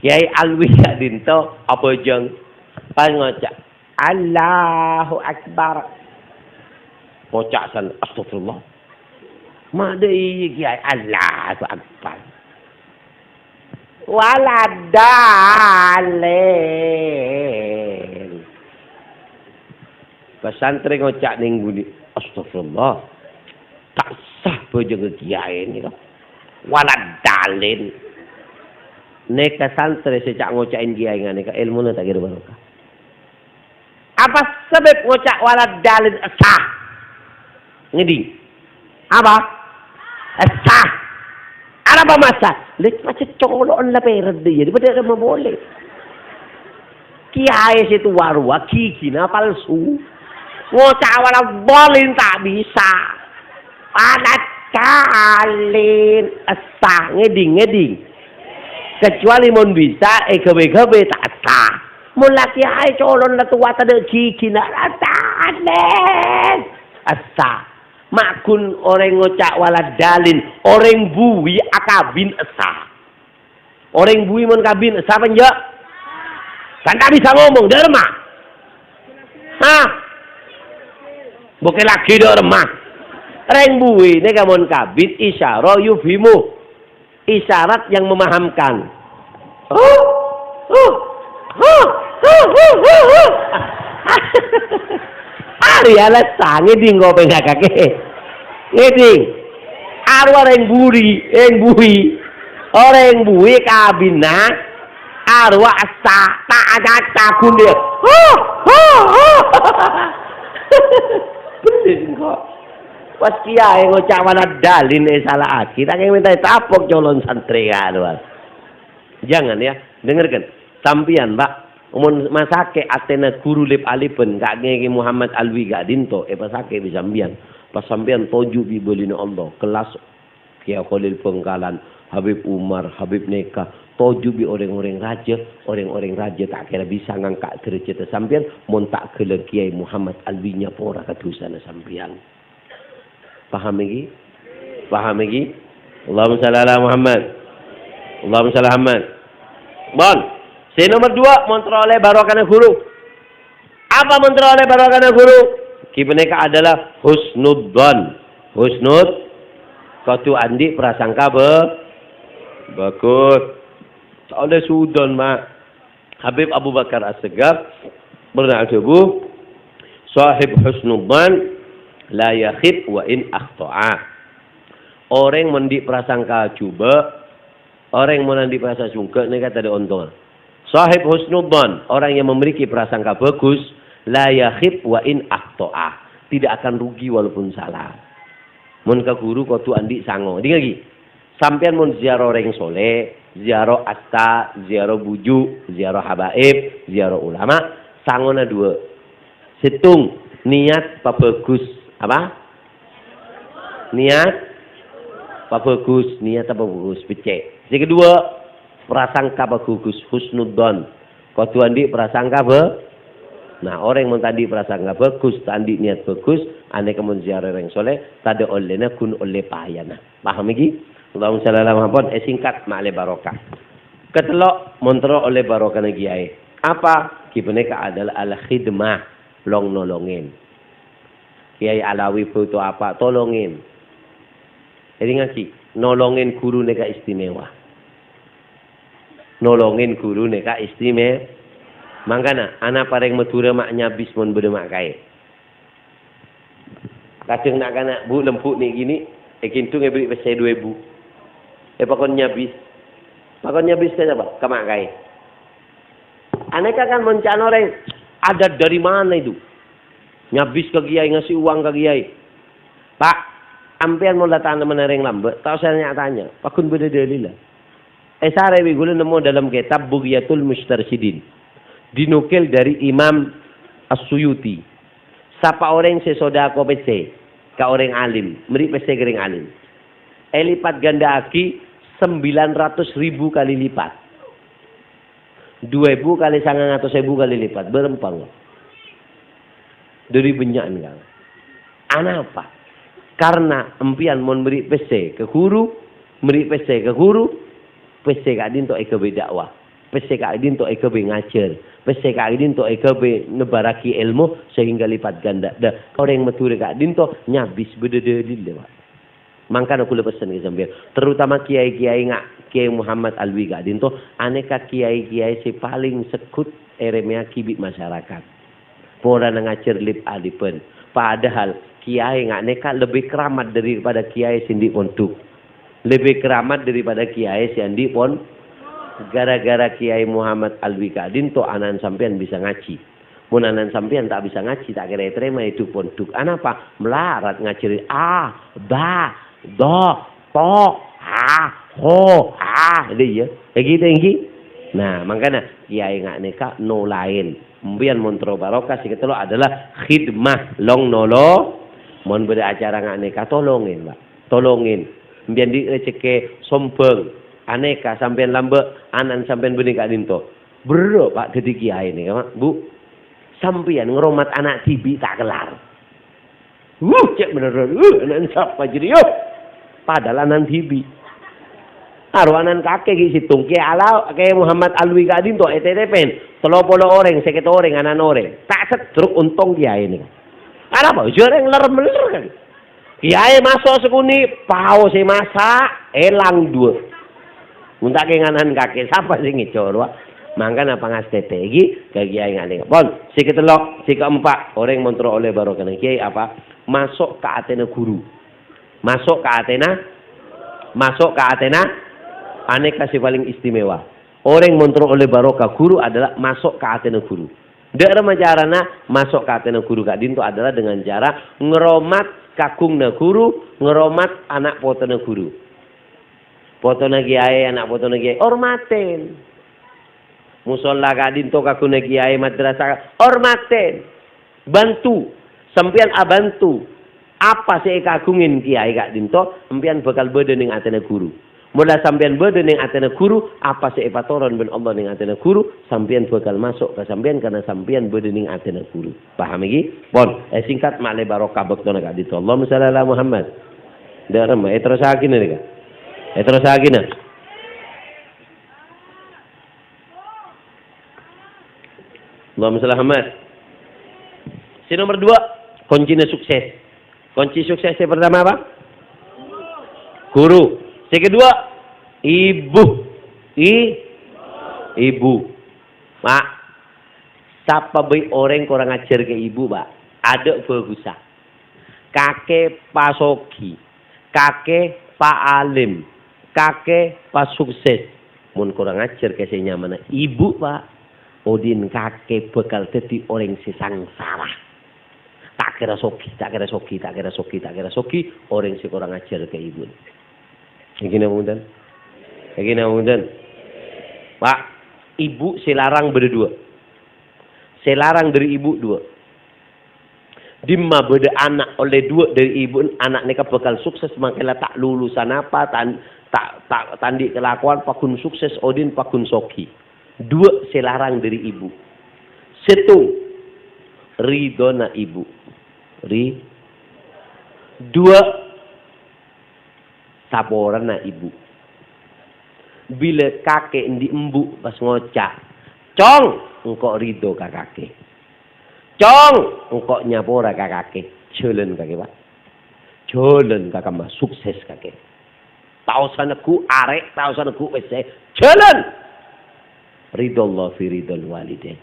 Kèyaè Alwi ka'dinto abhâjâng, pas ngoca', "Allahu Akbar." Ngoca' san, "Astagfirullah." Ma' dâ' iyâ Kèyaè, "Allahu Akbar." Waladdallin. Pas santrè ngoca' neng bunyi, "Astagfirullah. Ta' sah bhâjângnga Kèyaè nèka. Waladdallin." Nèka santrè sè ca' ngoca'in Kèyaè nganèka èlmona ta' kèra barokah. Apa sabâb ngoca' waladdallin sah? Ngèdhing. Apa? Sah. Arapa ma' sah? Lè, pajhât colo'na la pèrèd iyâ, padâ remma polè. Kèyaè sè towa rowa ghighina palsu. Ngoca' waladdallin ta' bisa. Waladdallin sah. Ngèdhing, ngèdhing. Kecuali mon bisa èghâbây-ghâbây ta' essa. Mon la kèyaè colonna towa tadâ' ghighina, la tanes. Essa. Ma' ghun orèng ngoca' waladdallin, orèng buwi akabin essa. Orèng buwi mon kabin essa apa enjâ'? Kan ta' bisa ngomong, dâ' remma. Hah? Bokè lagi dâ' remma. Rèng buwi nèka mon kabin isyara yufhimu. Isyarat yang memahamkan. Huh? Huh? Huh? Huh? Huh? Huh? Huh? Arèya la sange dinggo pengakake. Ngedhing. Arowa rèng buri, rèng buwi. Orèng buwi kabinna arowa essa, ta' acaca ghun dâ'. Huh? Huh? Huh? Bendher engko'. Pas kèyaè ngoca' waladdallin èsala'aghi, ta' kèng mènta ètapok colon santrè ka'dinto. Jangan, ya, dengarkan. Sampèyan, Pak, mon masakè' atèna ghuru lep-aleban ka' Kèyaè Muhammad Alwi ka'dinto, èpasakè' bi' sampèyan. Pas sampèyan toju' bi' bâlina Allah, kellas Kèyaè Kholil Bhângkalan, Habib Umar, Habib Neka, toju' bi' orèng-orèng rajâ, orèng-orèng rajâ ta' kèra bisa ngangka' dârâjhâddhâ sampèyan, mon ta' ghellâ' Kèyaè Muhammad Alwi nyapora ka dhusana sampèyan. Paham iki? Paham iki? Allahumma shalli ala Muhammad. Allahumma shalli Muhammad. Bon. Sè nomer dua, mon terro ollè barokana ghuru. Apa mon terro ollè barokana ghuru? Ghi panèka adalah husnudzan. Husnud, kodhu andi' prasangka bhâ-, bhâghus. Ta' ollè sudzon, Ma'. Habib Abu Bakar As-Segaf pernah adhâbu, "Shahib husnudzan la yakhib wa in akhta'a." Orèng mon andi' prasangka jhubâ', orèng mon andi' prasangka jhungka' nèka tadâ' ontongnga. Shahib husnudzan, orang yang memiliki prasangka bagus, la yakhib wa in akhta'a, tidak akan rugi walaupun salah. Mon ka ghuru kodhu andi' sango. Dingngaghi. Sampèyan mon ziarah orèng soleh, ziarah asta, ziarah buju', ziarah habaib, ziarah ulama, sangona duwâ'. Sèttong, niat pabhâghus. Apa? Niat pabhâghus, niat pabhâghus, beccè'. Sè kedua, prasangka pabhâghus, husnudzon. Kodhu andi' prasangka bhâ-, nah, orèng mon ta' andi' prasangka bhâghus, ta' andi' niat bhâghus, anèka mon ziarah orèng soleh, tadâ' ollèna ghun ollè payana. Paham iki? Allahumma shalli ala Muhammad. Èsingkat, ma'lè barokah. Katello', mon terro ollè barokana kèyaè. Apa? Ghi panèka adalah al-khidmah, long-nolongèn. Kèyaè Alawi bhuto apa? Tolongèn. Èdingngaghi, nolongèn ghuru nèka istimewa. Nolongèn ghuru nèka istime-, mangkana, ana' parèng Madhurâ ma' nyabis mon bâdâ ma' kaè. Kadhâng na'-kana' bu'-lembu' nè'-kènè' èghindhung èberri' pèssè du èbu. Èpakon nyabis. Pakon nyabis ka sapa? Ka ma' kaè. Anèka kan mon ca'na orèng, "Ada dari mana itu? Nyabis ka kèyaè, ngasih uang ka kèyaè." Pak, ampèyan mon la tanemmana orèng lambâ', ta' osa nya-tanya. Pagghun bâdâ dalilla. Èsarè bi' ghulâ nemmo dalam kitab Bughyatul Mustarsyidin. Dinukil dari Imam As-Suyuti. Sapa orèng sè sodako pèssè ka orèng alim, mèrè' pèssè ka orèng alim. Èlipat ganda'aghi sembilan ratus ribu kali lipat. Du èbu kali sangang atos èbu kali lipat, bârâmpa? Dhâri bânnya'an, Kang. Anapa? Karna empèyan mon mèrè' pèssè ka ghuru, mèrè' pèssè ka ghuru, pèssè ka'dinto èghâbây dakwah, pèssè ka'dinto èghâbây ngajhâr, pèssè ka'dinto èghâbây nebbhârraghi èlmo sehingga lipat ganda. Dâ, orèng Madhurâ ka'dinto nyabis bâdâ dalilla, Pak. Mangkana kaulâ pessen ka sampèyan, terutama kiai-kiai nga' Kiai Muhammad Alwi ka'dinto, anèka kiai-kiai sè palèng segghut èrèmèyaghi bi' masyarakat. Polana ngajhâr lip-alipan. Padahal kiai nga' nèka lebbi keramat daripada kiai sè andi' pondhuk. Lebbi keramat daripada kiai sè andi' pon-, gara-gara Kiai Muhammad Alwi ka'dinto ana'na sampèyan bisa ngajhi. Mon ana'na sampèyan ta' bisa ngajhi, ta' kèra ètarèma è du-, pondhuk. Anapa? Malarat ngajhâri a, ba, do, to, ha, ho, ha. Iyâ, iyâ. Ènggi, ènggi. Nah, mangkana kiai nga' nèka no laèn. Empèyan mon terro barokah, sè katello' adalah khidmah, long-nolong. Mon bâdâ acara nga' nèka, tolongin, Pak. Tolongin. Empèyan andi' rejhekkè sombhâng. Anèka sampèyan lambâ', ana'na sampèyan bânnè ka'dinto. Berrâ', Pak, dhâddhi kèyaè nèka, Pak, Bu. Sampèyan ngoromat ana' dhibi' ta' kellar. Wuh, cè' benerrân. Wuh, ana'na sapa jârèya? Padahal ana'na dhibi'. Aro ana'na kakè ghi' sèttong. Kè Ala-, Kè Muhammad Alwi ka'dinto ètètèpèn tello polo orèng, sèket orèng, ana'na orèng. Ta' seddruk ontong kèyaè nèka. Arapa? Jârèng ler-meller kan. Kèyaè maso' sakonè', paos sè masa', èlang duwâ'. Mon ta' kènganan kakè, sapa sè ngècor, wa? Mangkana pangastètè ghi ka kèyaè ngalèng. Pon, sè katello', sè kaempa', orèng mon terro ollè barokana kèyaè apa? Maso' ka atèna ghuru. Maso' ka atèna, maso' ka atèna, anèka sè palèng istimewa. Orèng mon terro ollè barokah ghuru adalah maso' ka atèna ghuru. Dâ' remma carana maso' ka atèna ghuru ka'dinto adalah dengan cara ngoromat kakungna ghuru, ngoromat ana' potona ghuru. Potona kèyaè, ana' potona kèyaè, ormatèn. Mosolla ka'dinto kakungna kèyaè, madrasah, ormatèn. Bantu. Sampèyan abânto. Apa sè èkaagungè kèyaè ka'dinto, sampèyan bhâkal bâdâ neng atèna ghuru. Mon la sampèyan bâdâ neng atèna ghuru, apa sè èpatoron bân Allah neng atèna ghuru, sampèyan bhâkal maso' ka sampèyan, karna sampèyan bâdâ neng atèna ghuru. Paham ghi? Pon, èsèngkat ma'lè barokah bâktona ka'dinto. Allahumma shalli ala Muhammad. Dâ' remma, èterrossaghi nèka. Èterrossaghi, nah. Allahumma shalli Muhammad. Sè nomer duwâ', koncèna sukses. Koncè sukses sè pertama apa? Ghuru. Sè kedua, ibu. I-, ibu. Pak, sapa bhâi orèng korang ajhâr ka ibu, Pak? Adâ' bhâghussa. Kakè pasoghi, kakè paalim, kakè pasukses. Mon korang ajhâr ka sè nyamana ibu, Pak, odi'na kakè bhâkal dhâddhi orèng sè sangsara. Ta' kèra soghi, ta' kèra soghi, ta' kèra soghi, ta' kèra soghi, orèng sè korang ajhâr ka ibu. Èngghi napa bhunten? Èngghi napa bhunten? Pak, ibu sè larang bâdâ duwâ'. Sè larang dâri ibu duwâ'. Dimma bâdâ ana' ollè duwâ' dâri ibu, ana' nèka bhâkal sukses, mangkèla ta' lulusan apa, tan-, ta', ta', ta' andi' kalakowan, paggun sukses odi'na, paggun soghi. Duwâ' sè larang dâri ibu. Sèttong, ridhona ibu. Ri-, duwâ', saporana ibu. Bilâ kakè andi' embu' pas ngoca', "Cong, engko' ridho ka kakè. Cong, engko' nyapora ka kakè." Jhâlân kakè, Pak. Jhâlân ka kamma, sukses kakè. Ta' osa neggu' arè', ta' osa neggu' pèssè. Jhâlân! Ridho Allah fi ridhol walidain.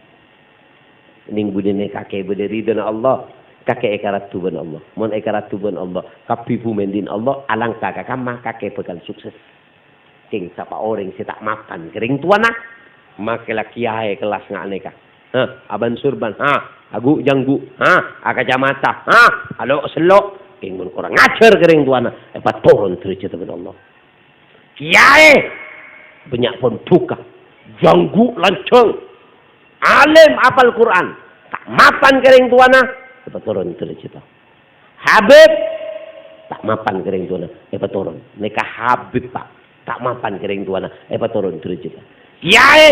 Neng budina kakè bâdâ ridhona Allah, kakè èkaraddu bân Allah. Mon èkaraddu bân Allah, kabbhi bhumè andi' Allah, alangka ka kamma kakè bhâkal sukses. Kèng sapa orèng sè ta' mapan ka rèng towana, makè la kèyaè kellas nga' nèka. Ha, abân surban, ha, agu'-janggu', ha, akacamata, ha, alo'-sello'. Kèng mon korang ajhâr ka rèng towana, èpatoron dârâjhâddhâ bân Allah. Kèyaè bânnya' pondughâ, janggu' lanjhâng, alim apal Qur'an, ta' mapan ka rèng towana, èpatoron dârâjhâddhâ. Habib, ta' mapan ka rèng towana, èpatoron. Nèka Habib, Pak, ta' mapan ka rèng towana, èpatoron dârâjhâddhâ. Kèyaè,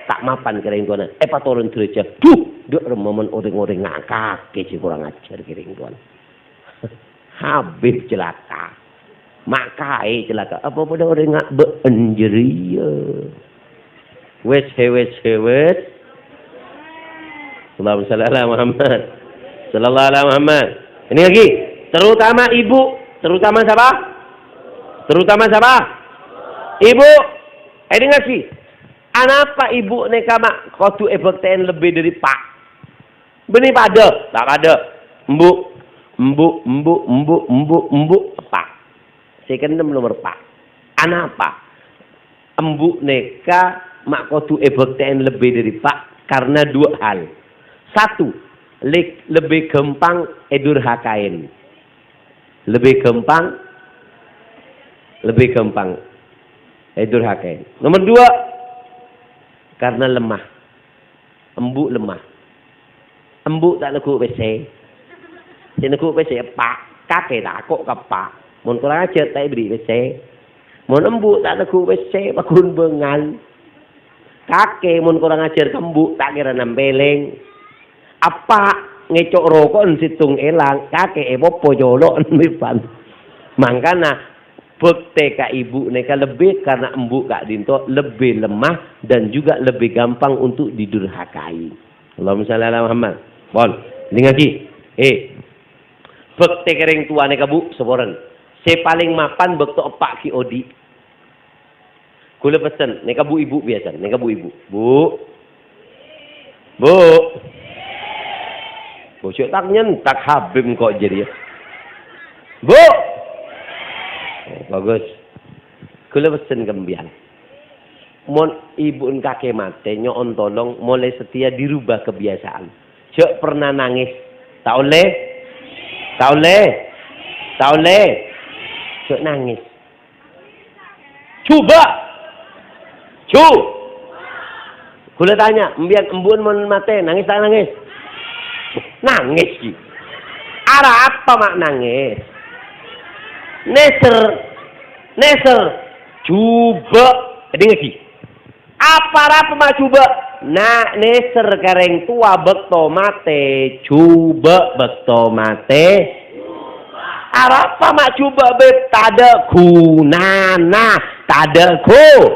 ta' mapan ka rèng towana, èpatoron dârâjhâddhâ. Dhu, dâ' remma mon orèng-orèng ngakakè sè korang ajhâr ka rèng towana. Habib celaka. Ma' kaè celaka. Apa padâ orèng abâ' jârèya? Wes, he, wes, he, wes. Allahumma shalli ala Muhammad. Sallallahu ala Muhammad. Ini lagi, terutama ibu, terutama sapa? Terutama sapa? Ibu. Ini lagi. Anapa ibu nèka ma' kodhu èbhâktèn lebbi dâri eppa'? Bânnè padâ, ta' padâ. Embu', embu', embu', embu', embu', embu', eppa'. Sè keennem nomer eppa'. Anapa? Embu' nèka ma' kodhu èbhâktèn lebbi dâri eppa' karna dua hal. Satu, le-, lebbi ghâmpang èdurhakaè. Lebbi ghâmpang, lebbi ghâmpang èdurhakaè. Nomer dua, karna lemah. Embu' lemah. Embu' ta' neggu' pèssè. Sè neggu' pèssè eppa'. Kakè tako' ka eppa'. Mon korang ajhâr ta' èberri' pèssè. Mon embu' ta' neggu' pèssè, paghun bângal. Kakè mon korang ajhâr ka embu' ta' kèra nampèlèng. Eppa' ngèco' roko'en sèttong èlang, kakè èpopo colo'en mèpan. Mangkana, bhâktè ka ibu nèka lebbi karena embu' ka'dinto lebbi lemah dan juga lebbi gampang untuk didurhakai. Allahumma shalli ala Muhammad. Pon, èdingngaghi. Eh, bhâktè ka rèng towa nèka, Bu, saporana. Sè palèng mapan bâkto eppa' ghi' odi'. Kaulâ pessen, nèka bu-ibu biyasana, nèka bu-ibu. Bu. Bu. Bu, cè' tak nyentak Habib engko' jârèya. Bu. Oh, bagus. Kaulâ pessen ka empèyan. Mon ibu'en kakè matè, nyo'on tolong molaè satèya dirubah kebiasaan. Jhâ' perna nangès. Ta' ollè? Ta' ollè? Ta' ollè? Jhâ' nangès. Jhubâ'. Ju. Kaulâ tanya, empèyan embu'en mon matè, nangès ta' nangès? Nangès, ghi. Arapa ma' nangès? Nèser. Nèser. Jhubâ'. Èdingngaghi. Apa arapa ma' jhubâ'? Na' nèser ka rèng towa bâkto matè, jhubâ' bâkto matè. Arapa ma' jhubâ', Bib? Tadâ' ghunana, tadâ' ghu-,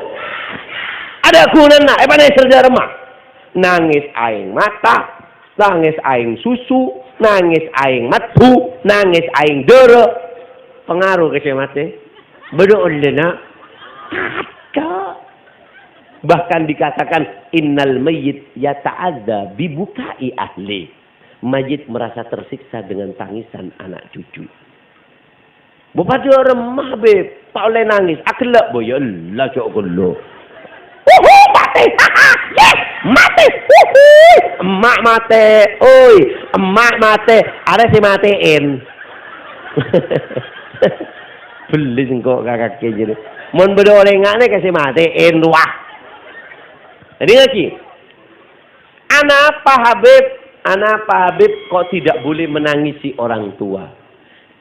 adâ' ghunana, èpanèser dâ' remma. Nangès aèng mata, nangès aèng susu, nangès aèng maddhu, nangès aèng dârâ. Pangaro ka sè matè? Bâdâ ollèna? Tadâ'. Bahkan dikatakan, "Innal mayyit yata'adza bibuka'i ahli." Mayit merasa tersiksa dengan tangisan anak cucu. Bu, padâ remma, Bib. Ta' ollè nangès. Aghellâ', Bu, ya ella, jhâ' ghellu'. Uhu, matè. Yes, matè. Uhu, emma' matè. Oi, emma' matè. Arè sè matè'èn. Belli sengko' ka kakè jârèya. Mon bâdâ orèng nga'na ka sè matè'èn, wah. Jadi ngaji. Anapa Habib? Anapa Habib kok tidak boleh menangisi orang tua?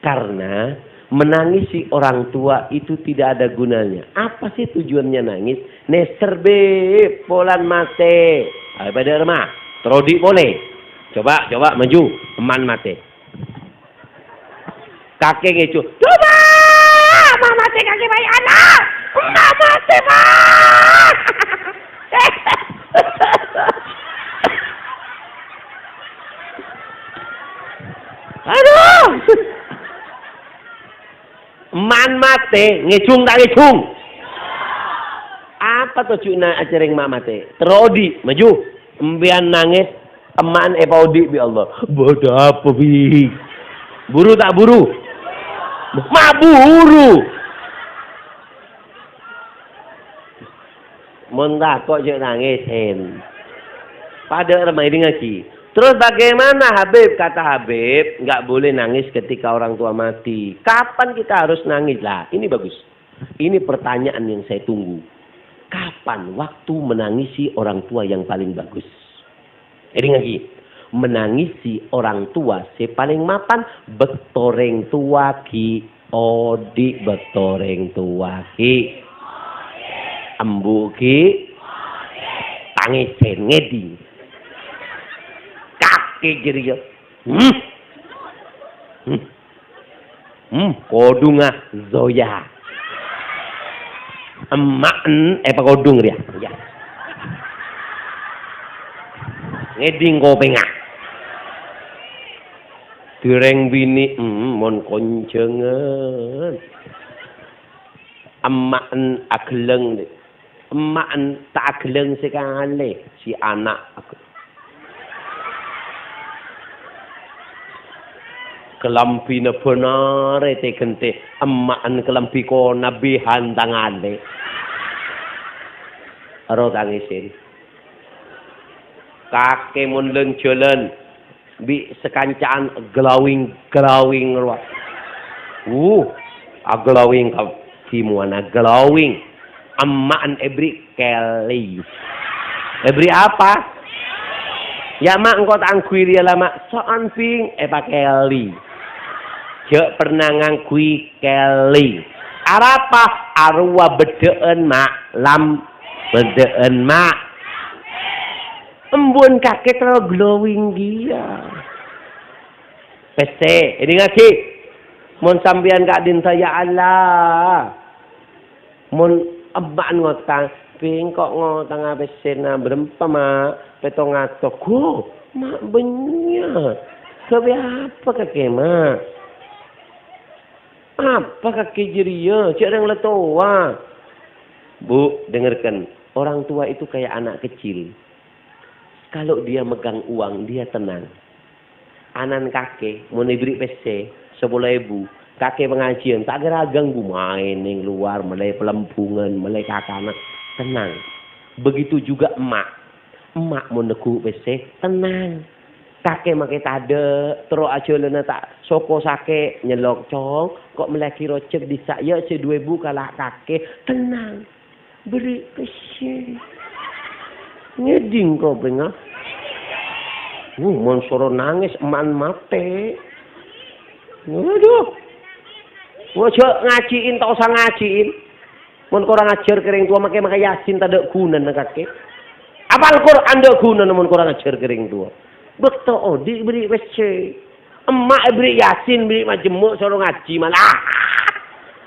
Karena menangisi orang tua itu tidak ada gunanya. Apa sih tujuannya nangis? Nèser, Bib, polana matè. Ayo padâ remma. Terro odi' polè. Coba, coba maju. Emman matè. Kakè ngèco, "Duh, Ma'! Ma' matè kakè, Ma', ya Allah! Ma' matè, Ma'!" Aduh! Emman matè, ngèjhung ta' ngèjhung? Apa tojjhuna ajhârèng ma' matè? Terro odi', maju. Empèyan nangès, emma'en èpaodi' bi' Allah. "Bâdâ apa, Bi'?" Buru ta' buru? Ma' buru. Mon tako' jhâ' nangès, Hen. Padâ remma èdingngaghi. Terus bagaimana, Habib? Kata Habib, nggak boleh nangis ketika orang tua mati. Kapan kita harus nangis? Lah, ini bagus. Ini pertanyaan yang saya tunggu. Kapan waktu menangisi orang tua yang paling bagus? Èdingngaghi, menangisi orang tua sè palèng mapan bâkto rèng towa ghi' odi', bâkto rèng towa ghi' embu' ghi' tangèsèn ngèding. Kakè jârèya. Hmm. Hmm. Hmm, kodhungnga Zoya. Emma'en èpakodhung rèya. Ya. Ngèding kopèngnga. Dârèng binè', hmm, mon konjhângan. Emma'en aghellâng, Dek. Emma'en ta' aghellâng sakalè, si ana'. Kalambhina bân arè tè-ghântè, emma'en kalambhi kona bhihan tangalè. Aro tangèsèn. Kakè mon lan-jhâlân, bi' sakanca'an glowing-glowing rowa. Uh, aglowing ka bimowana, glowing. Emma'en èbri' Kelly. Èbri' apa? Ya, Ma', engko' ta' angghuy rèya la, Ma'. So'on, Bhing, èpakelly. Jhâ' perna ngangghuy Kelly. Arapa? Arowa beddhâ'ân, Ma'. Lam-, beddhâ'ân, Ma'. Embu'en kakè terro glowing kèya. Pèssè, èdingngaghi. Mon sampèyan ka'dinto, "Ya Allah, mon emma'en ngotang, bi' engko' ngotangnga pèssèna bârâmpa, Ma'?" "Pèttong atos." "Ghu, Ma' bânnya'. Ghâbây apa kakè, Ma'? Apa kakè jârèya? Jhâ' rèng la towa." Bu, dengarkan. Orang tua itu kayak anak kecil. Kalau dia megang uang, dia tenang. Ana'na kakè, mon èbèrri' pèssè sapolo èbu, kakè pangajiân, ta' kèra ganggu, maèn neng lowar, mellè palembungan, mellè kakana, tenang. Begitu juga emma'. Emma' mon neggu' pèssè, tenang. Kakè makè tadâ', terro ajhâlâna ta' soko sakè', nyellok, "Cong, ko' mellèaghi rojhâk dissa', yâ, sè du èbu kala' kakè." Tenang. Bèrri' pèssè. Ngèdhing kopèngnga. Wuh, mon soro nangès, emma'en matè. Waduh. Wah, jhâ' ngajhi'in, ta' osa ngajhi'in. Mon korang ajhâr ka rèng towa, makè-makè Yasin tadâ' ghunana kakè. Apal Qur'an tadâ' ghunana mon korang ajhâr ka rèng towa. Bâkto odi' bèrri' pèssè. Emma' èbèrri' Yasin, bèrri' majemmo', soro ngajhi malah.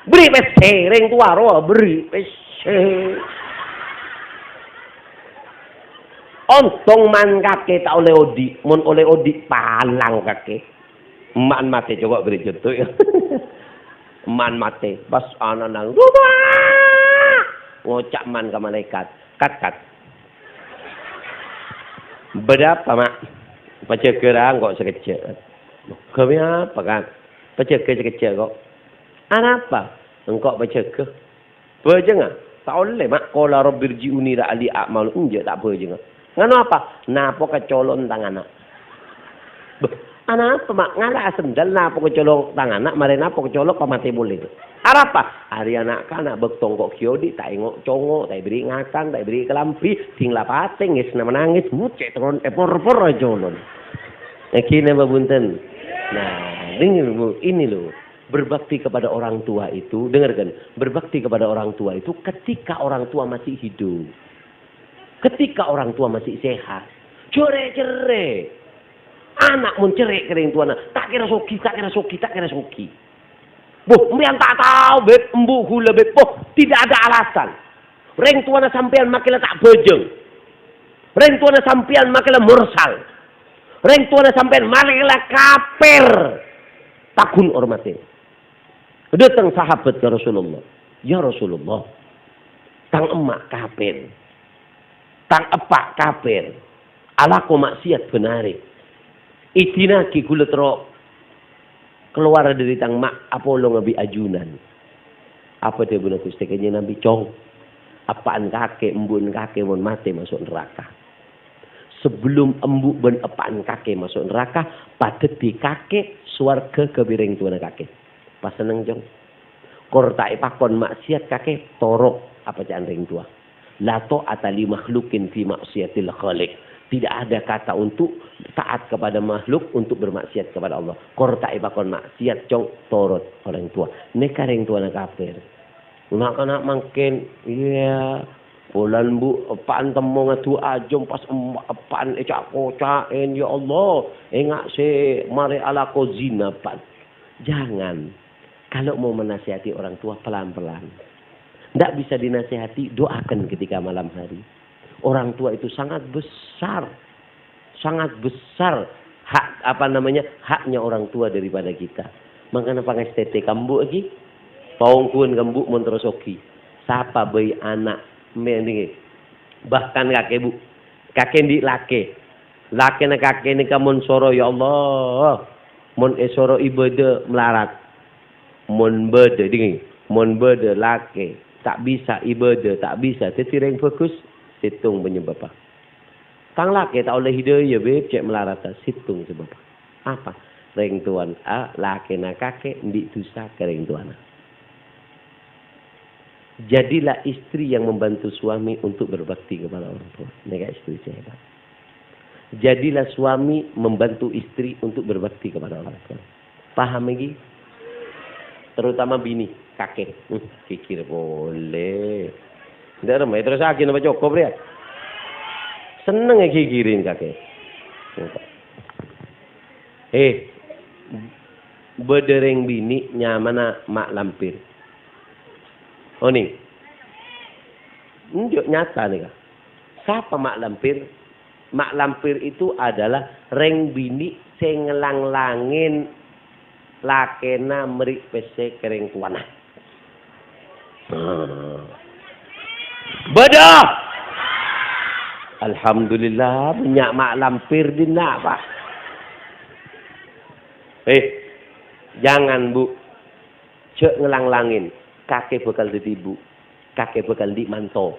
Bèrri' pèssè, rèng towa rowa bèrri' pèssè. Ontong man kakè ta' ollè odi', mon ollè odi' palang kakè. Emma'en matè, coba bèrri' conto, yâ. Emma'en matè, pas ana'na nangès. Ngoca' man ka malaèkat, "Kat, kat." "Bâdâ apa, Ma'?" "Pajâgâ ra engko' sakejjhâ'." "Ghâbây apa, Kat?" "Pajâgâ sakejjhâ' ko'." "Arapa?" "Engko' pajâgâ." "Bhâjângnga?" "Ta' ollè, Ma'." "Qala rabbirji'uni la'alli a'malu." "Enjâ', ta' bhâjângnga." "Nganu apa?" "Napo ka colon tang ana'." "Bâh, anapa, Ma'? Ngala' sendal napo ka colon tang ana', marè napo ka colon pamatè polè." "Arapa?" "Arè ana' kana' bâkto engko' ghi' odi', ta' èngo'-congo', ta' èbèrri' ngakan, ta' èbèrri' kalambhi, dhing la patè, ngès na manangès, mucè' terron èpor-por acolon." Èghi napa bhunten? Nah, denger, Bu, ini loh, berbakti kepada orang tua itu, dengarkan, berbakti kepada orang tua itu ketika orang tua masih hidup. Ketika orang tua masih sehat, jhâ' rè-cerrè. Ana' mon cerrè ka rèng towana, "Ta' kèra soghi, ta' kèra soghi, ta' kèra soghi." Boh, sampèyan ta' tao, Beb, embu' ghulâ, Beb. Boh, tidak ada alasan. Rèng towana sampèyan makè la ta' bhâjâng. Rèng towana sampèyan makè la morsal. Rèng towana sampèyan makè la kafir. Ta' ghun ormatè. Dâteng sahabat ka Rasulullah, "Ya Rasulullah, tang emma' kafir, tang eppa' kafir, alako ma'siyat bân arè. Idinaghi ghulâ terro kalowar dâri tang emma' apolonga bi' ajunan." Apa dhâbuna Ghustè Kanjeng Nabi? "Cong, eppa'en kakè, embu'en kakè mon matè maso' naraka. Sabellunna embu' bân eppa'en kakè maso' naraka, padâddhi kakè sowarghâ ghâbây rèng towana kakè." Pas senneng, Cong. Kor ta' èpakon ma'siyat kakè, toro' apa ca'an rèng towa. "La tha'ata li makhluqin fi ma'siyatil khaliq." Tidak ada kata untuk taat kepada makhluk untuk bermaksiat kepada Allah. Kor ta' èpakon ma'siyat, Cong, torot orèng towa. Nèka rèng towana kafir. Na'-kana' mangkèn, iyâ, polana embu' eppa'en temmo ngadu'a, jhâ' pas emma', eppa'en èca'-koca'è, "Ya Allah, enga' sè marè alako zina, eppa'en." Jangan. Kalau mau menasihati orang tua, pelan-pelan. Ndak bisa dinasihati, doakan ketika malam hari. Orang tua itu sangat besar. Sangat besar hak, apa namanya, haknya orang tua daripada kita. Mangkana pangastètè ka embu' ghi. Paongghuwân ka embu' mon terro soghi. Sapa bhâi ana' mè' nèka. Bahkan kakè, Bu. Kakè andi' lakè. Lakèna kakè nèka mon soro, ya Allah, mon èsoro ibâdâ malarat. Mon bâdâ, dingngaghi, mon bâdâ lakè ta' bisa ibâdâ, ta' bisa dhâddhi rèng bhâghus, sèttong panyebbhâbbhâ. Tang lakè ta' ollè hidayah, Bib, cè' malarata, sèttong sabâbbhâ. Apa? Rèng towana, lakèna kakè andi' dhusa ka rèng towana. Jadilah istri yang membantu suami untuk berbakti kepada orang tua. Nèka istri sè hebat. Jadilah suami membantu istri untuk berbakti kepada orang tua. Paham iki? Terutama bini. Kakè. Hmm, ghighir polè. Ndak, Rem, terrossaghi napa cokop, rèya? Senneng èghighiri kakè. Eh, bâdâ rèng binè' nyamana Ma' Lampir. Onèng? Enjâ', nyata nèka. Sapa Ma' Lampir? Ma' Lampir itu adalah rèng binè' sè ngelang-langèn lakèna mèrè' pèssè ka rèng towana. Bâdâ! Alhamdulillah, bânnya' Ma' Lampir dinna', Pak. Eh, jangan, Bu. Jhâ' ngelang-langèn. Kakè bhâkal dhâddhi èbhu. Kakè bhâkal andi' manto.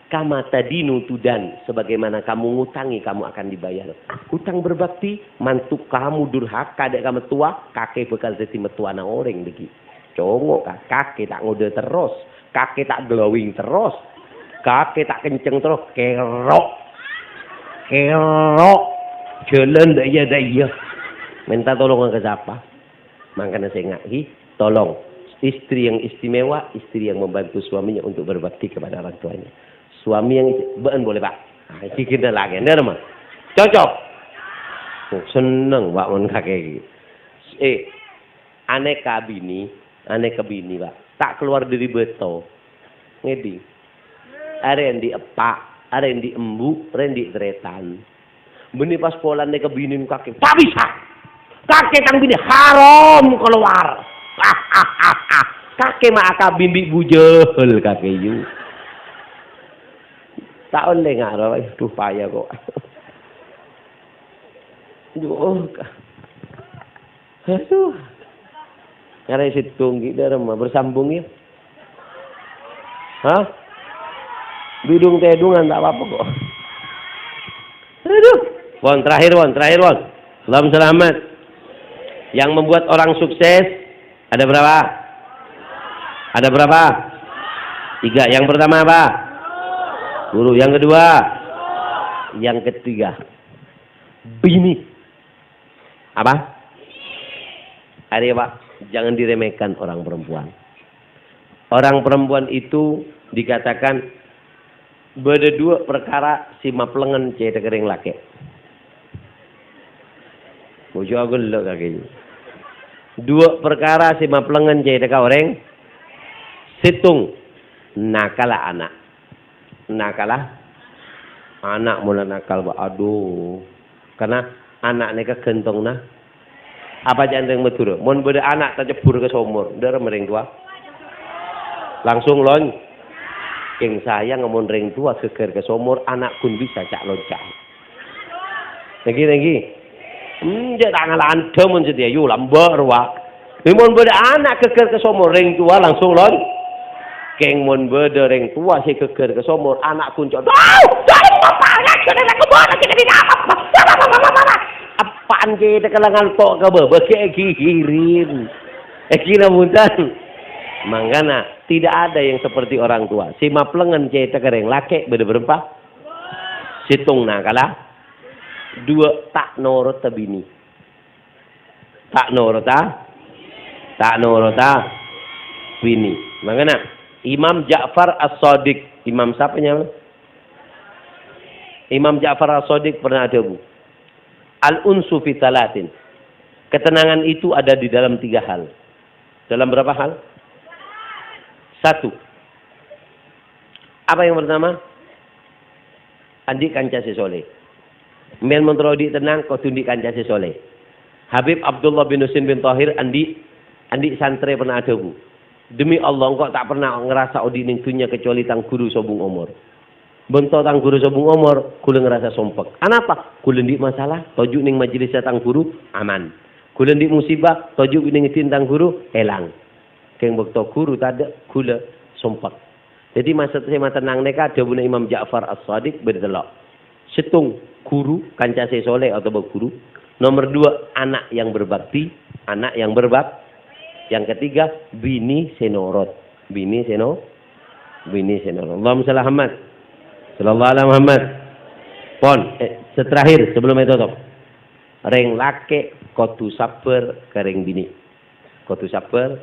Kama tadinu tudan, sebagaimana kamu ngutangi, kamu akan dibayar. Hutang berbakti, mantu kamu durhaka dâ' ka mattowa, kakè bhâkal dhâddhi mattowana orèng dhâggi'. Congo', Ka', kakè ta' ngodâ terros, kakè ta' glowing terros, kakè ta' kenceng terros, kèro'. Kèro'. Jhâlân dâ' iyâ, dâ' iyâ. Minta tolongan ka sapa? Mangkana sènga', hi, tolong. Istri yang istimewa, istri yang membantu suaminya untuk berbakti kepada orang tuanya. Suami yang is-, bâ'ân polè, Pak. Ah, iki kita lagi, bener, Mas? Cocok? Oh, senneng, Pak, mon kakè iki. Eh, anèka binè, anèka binè, Pak. Ta' kalowar dâri bâto. Ngèdhing. Arèya andi' eppa', arèya andi' embu', arèya andi' tarètan. Bânnè pas polana ka binèna kakè, "Ta' bisa! Kakè tang binè haram kalowar!" Kakè ma' akabin bi' bujâhâl kakè, yu. Ta' ollè ngara, aduh, paya ko'. Aduh, ka-, Aduh. Karè sèttong ghi' dâremma bersambung, ya. Hah? Dudung-tèdungan ta' apa-apa ko'. Aduh. Pon, terakhir, Pon, terakhir, Pon. Salam selamat. Yang membuat orang sukses ada berapa? Ada berapa? Tiga. Yang pertama apa? Guru. Yang kedua? Yang ketiga. Binè. Apa? Arèya, Pak, jangan diremehkan orang perempuan. Orang perempuan itu dikatakan bâdâ dua perkara sè maplengngen cèthagghâ rèng lakè'. Bojhuna ghellâ' kakè. Dua perkara sè maplengngen cèthagghâ orèng. Sèttong, nakala ana'. Nakala? Ana' mon la nakal, Pak. Aduh. Karna ana' nèka ghântongna. Apa ca'na rèng Madhurâ? Mon bâdâ ana' tacebbhur ka somor, dâremma rèng towa? Langsung lon-, kèng sayang mon rèng towa ghâgghâr ka somor, ana' ghun bisa ca'-lonca'. Nèngghi, nèngghi. Enjâ' ta' ngala' andhâ mon satèya, yu, lambâ' rowa. Bi' mon bâdâ ana' ghâgghâr ka somor, rèng towa langsung lon-, kèng mon bâdâ rèng towa sè ghâgghâr ka somor, ana' ghun co', "Au! Jangan bapak, jangan, jangan, jangan, jangan, jangan, jangan, jangan." Eppa'na cèthagghâ la ngalto' ka bâbâ, ghi' èghighiri. Èngghi napa bhunten? Mangkana, tidak ada yang seperti orang tua. Sè maplengngen cèthagghâ rèng lakè' bâdâ bârâmpa? Sèttong nakala. Dua, ta' norot binè. Ta' norot, ta' norot binè. Mangkana Imam Ja'far As-Shadiq, Imam sapa nyamana? Imam Ja'far As-Shadiq pernah adhâbu, "Al-unsu fi thalathin." Ketenangan itu ada di dalam tiga hal. Dalam berapa hal? Satu. Apa yang pertama? Andi' kanca sè soleh. Mèn mon terro andi' tenang, kodhu andi' kanca sè soleh. Habib Abdullah bin Husain bin Tahir andi', andi' santrè pernah adhâbu, "Demi Allah, engko' ta' pernah ngarassa odi' neng dunnya kecuali tang guru sobung omor. Bâkto tang guru sobung omor, ghulâ ngarassa sompek. Anapa? Ghulâ andi' masalah, toju' neng majelissa tang guru, aman. Ghulâ andi' musibah, toju' neng dinna tang guru, èlang. Kèng bâkto guru tadâ', ghulâ sompek." Dhâddhi, maksod sè matennang nèka, dhâbuna Imam Ja'far As-Shadiq bâdâ tello'. Sèttong, guru, kanca sè soleh otabâ guru. Nomer dua, anak yang berbakti, anak yang berbak-, yang ketiga, binè sè norot. Binè sè no-, binè sè norot. Allahumma shalli ala Muhammad. Sallallahu ala Muhammad. Pon, eh, sè terakhir sebelum ètotop. Rèng lakè' kodhu sabbhâr ka rèng binè'. Kodhu sabbhâr.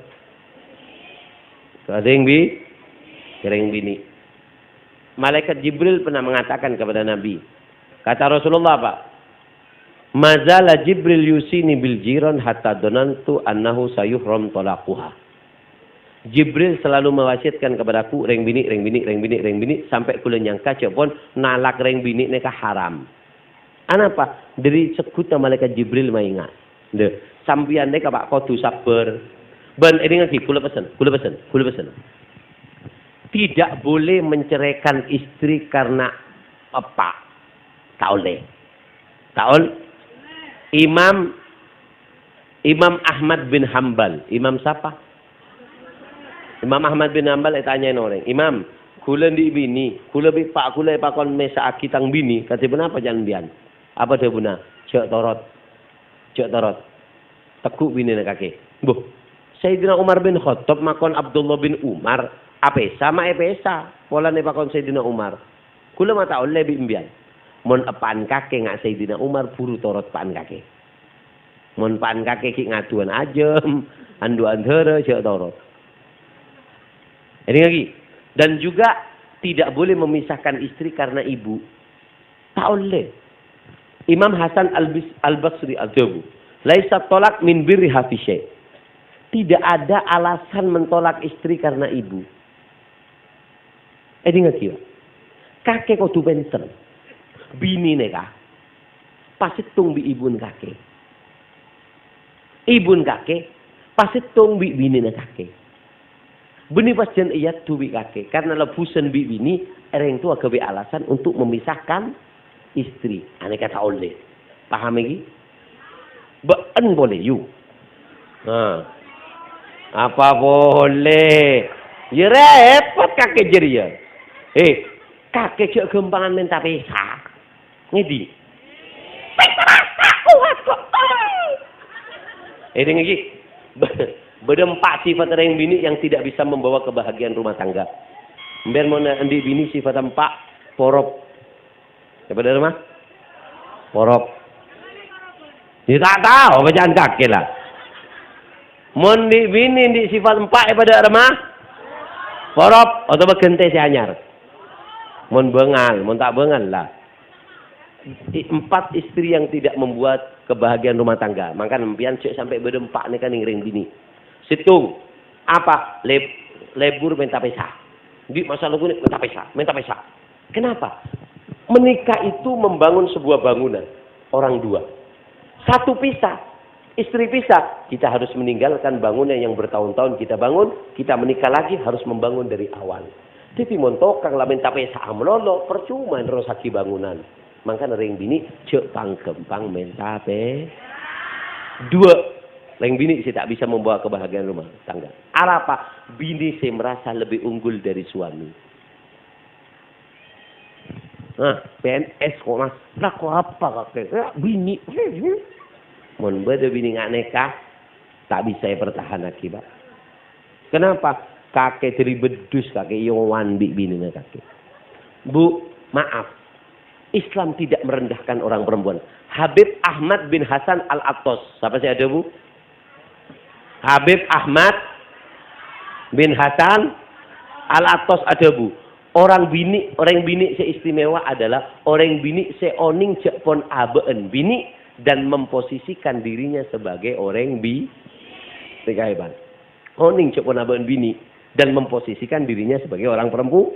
Rèng bi-, rèng binè'. Malaikat Jibril pernah mengatakan kepada Nabi, kata Rasulullah apa? "Ma zala Jibril yusini bil jiran hatta dhanantu annahu sayuhram talaquha." Jibril selalu mewasiatkan kepadaku, "Rèng binè', rèng binè', rèng binè', rèng binè'," sampai kaulâ nyangka jhâ' pon nalak rèng binè' nèka haram. Anapa? Dâri segghutta Malaikat Jibril maènga'. Lho, sampèyan nèka, Pak, kodhu sabbhâr. Bân èdingngaghi, kaulâ pesen, kaulâ pesen, kaulâ pesen. Tidak boleh menceraikan istri karena eppa'. Ta' ollè. Ta' ollè. Imam, Imam Ahmad bin Hambal. Imam sapa? Imam Ahmad bin Hambal ètanya'è orèng, "Imam, kaulâ andi' binè, kaulâ bi' eppa' kaulâ èpakon mèsa'aghi tang binè, kadhi ponapa ca'na sampèyan?" Apa dhâbuna? "Jhâ' torot. Jhâ' torot. Tegghu' binèna kakè." Mbuh, Sayyidina Umar bin Khattab makon Abdullah bin Umar, apèsa ma' èpèsa, polana èpakon Sayyidina Umar. Kaulâ ma' ta' ollè bi' sampèyan. Mon eppa'na kakè nga' Sayyidina Umar buru torot eppa'na kakè. Mon eppa'na kakè ghi' ngaduwân ajâm, andu'-andhârâ, jhâ' torot. Èdingngaghi. Dan juga tidak boleh memisahkan istri karena ibu. Ta' ollè. Imam Hasan Al-Bis-, Al-Basri adhâbu, "Laisa tolak min birriha fi syai'." Tidak ada alasan mentolak istri karena ibu. Èdingngaghi, Pak. Kakè kodhu pènter. Binè nèka pasèttong bi' ibuna kakè. Ibuna kakè pasèttong bi' binèna kakè. Bânnè pas jân èyaddu bi' kakè, karena lebbusan bi' binè, orèng towa aghâbây alasan untuk memisahkan istri. Anèka ta' ollè. Paham ghi? Bâ'en polè, yu. Nah. Apa polè? Ya rèpot kakè jârèya. Eh, kakè jhâ' ghâmpangan mènta pèsa. Ngèding? Èdingngaghi. Bâdâ empa' sifat orèng binè' yang tidak bisa membawa kebahagiaan rumah tangga. Sampèyan mon andi' binè sifat empa', porop. Èpadâ rèma? Porop. Ya ta' tao, bâcaan kakè la. Mon andi' binè andi' sifat empa' èpadâ rèma? Porop otabâ ghântè sè anyar. Mon bângal, mon ta' bângal la. I-, empat istri yang tidak membuat kebahagiaan rumah tangga. Mangkana sampèyan jhâ' sampè' bâdâ empa' nèka neng rèng binè'. Sèttong, apa? Leb-, lebur mènta pèsa. Andi' masalah ghânèka mènta pèsa, mènta pèsa. Kenapa? Menikah itu membangun sebuah bangunan, orang dua. Satu pisah, istri pisah, kita harus meninggalkan bangunan yang bertahun-tahun kita bangun, kita menikah lagi harus membangun dari awal. Dhâddhi mon tokang la mènta pèsa malolo, percuma nerrossaghi bangunan. Mangkana rèng binè' jhâ' pang-ghâmpang mènta pè-, dua. Rèng binè' sè ta' bisa membawa kebahagiaan rumah tangga. Arapa? Binè sè merasa lebih unggul dari suami. Nah, P N S kok, Mas. Lah, kok apa, kakè? Ya, binè. Mon bâdâ binè nga' nèka, ta' bisa èpartahanaghi, Pak. Kenapa? Kakè dâri beddus, kakè èyowan bi' binèna kakè. Bu, maaf. Islam tidak merendahkan orang perempuan. Habib Ahmad bin Hasan Al-Attas. Sapa sè adhâbu? Habib Ahmad bin Hasan Al-Attas adhâbu, "Orang binè', orèng binè' sè istimewa adalah orèng binè' sè onèng jhâ' pon abâ'na binè' dan memposisikan dirinya sebagai orèng bi-," Nèka hebat. Onèng jhâ' pon abâ'na binè' dan memposisikan dirinya sebagai orang perempu-,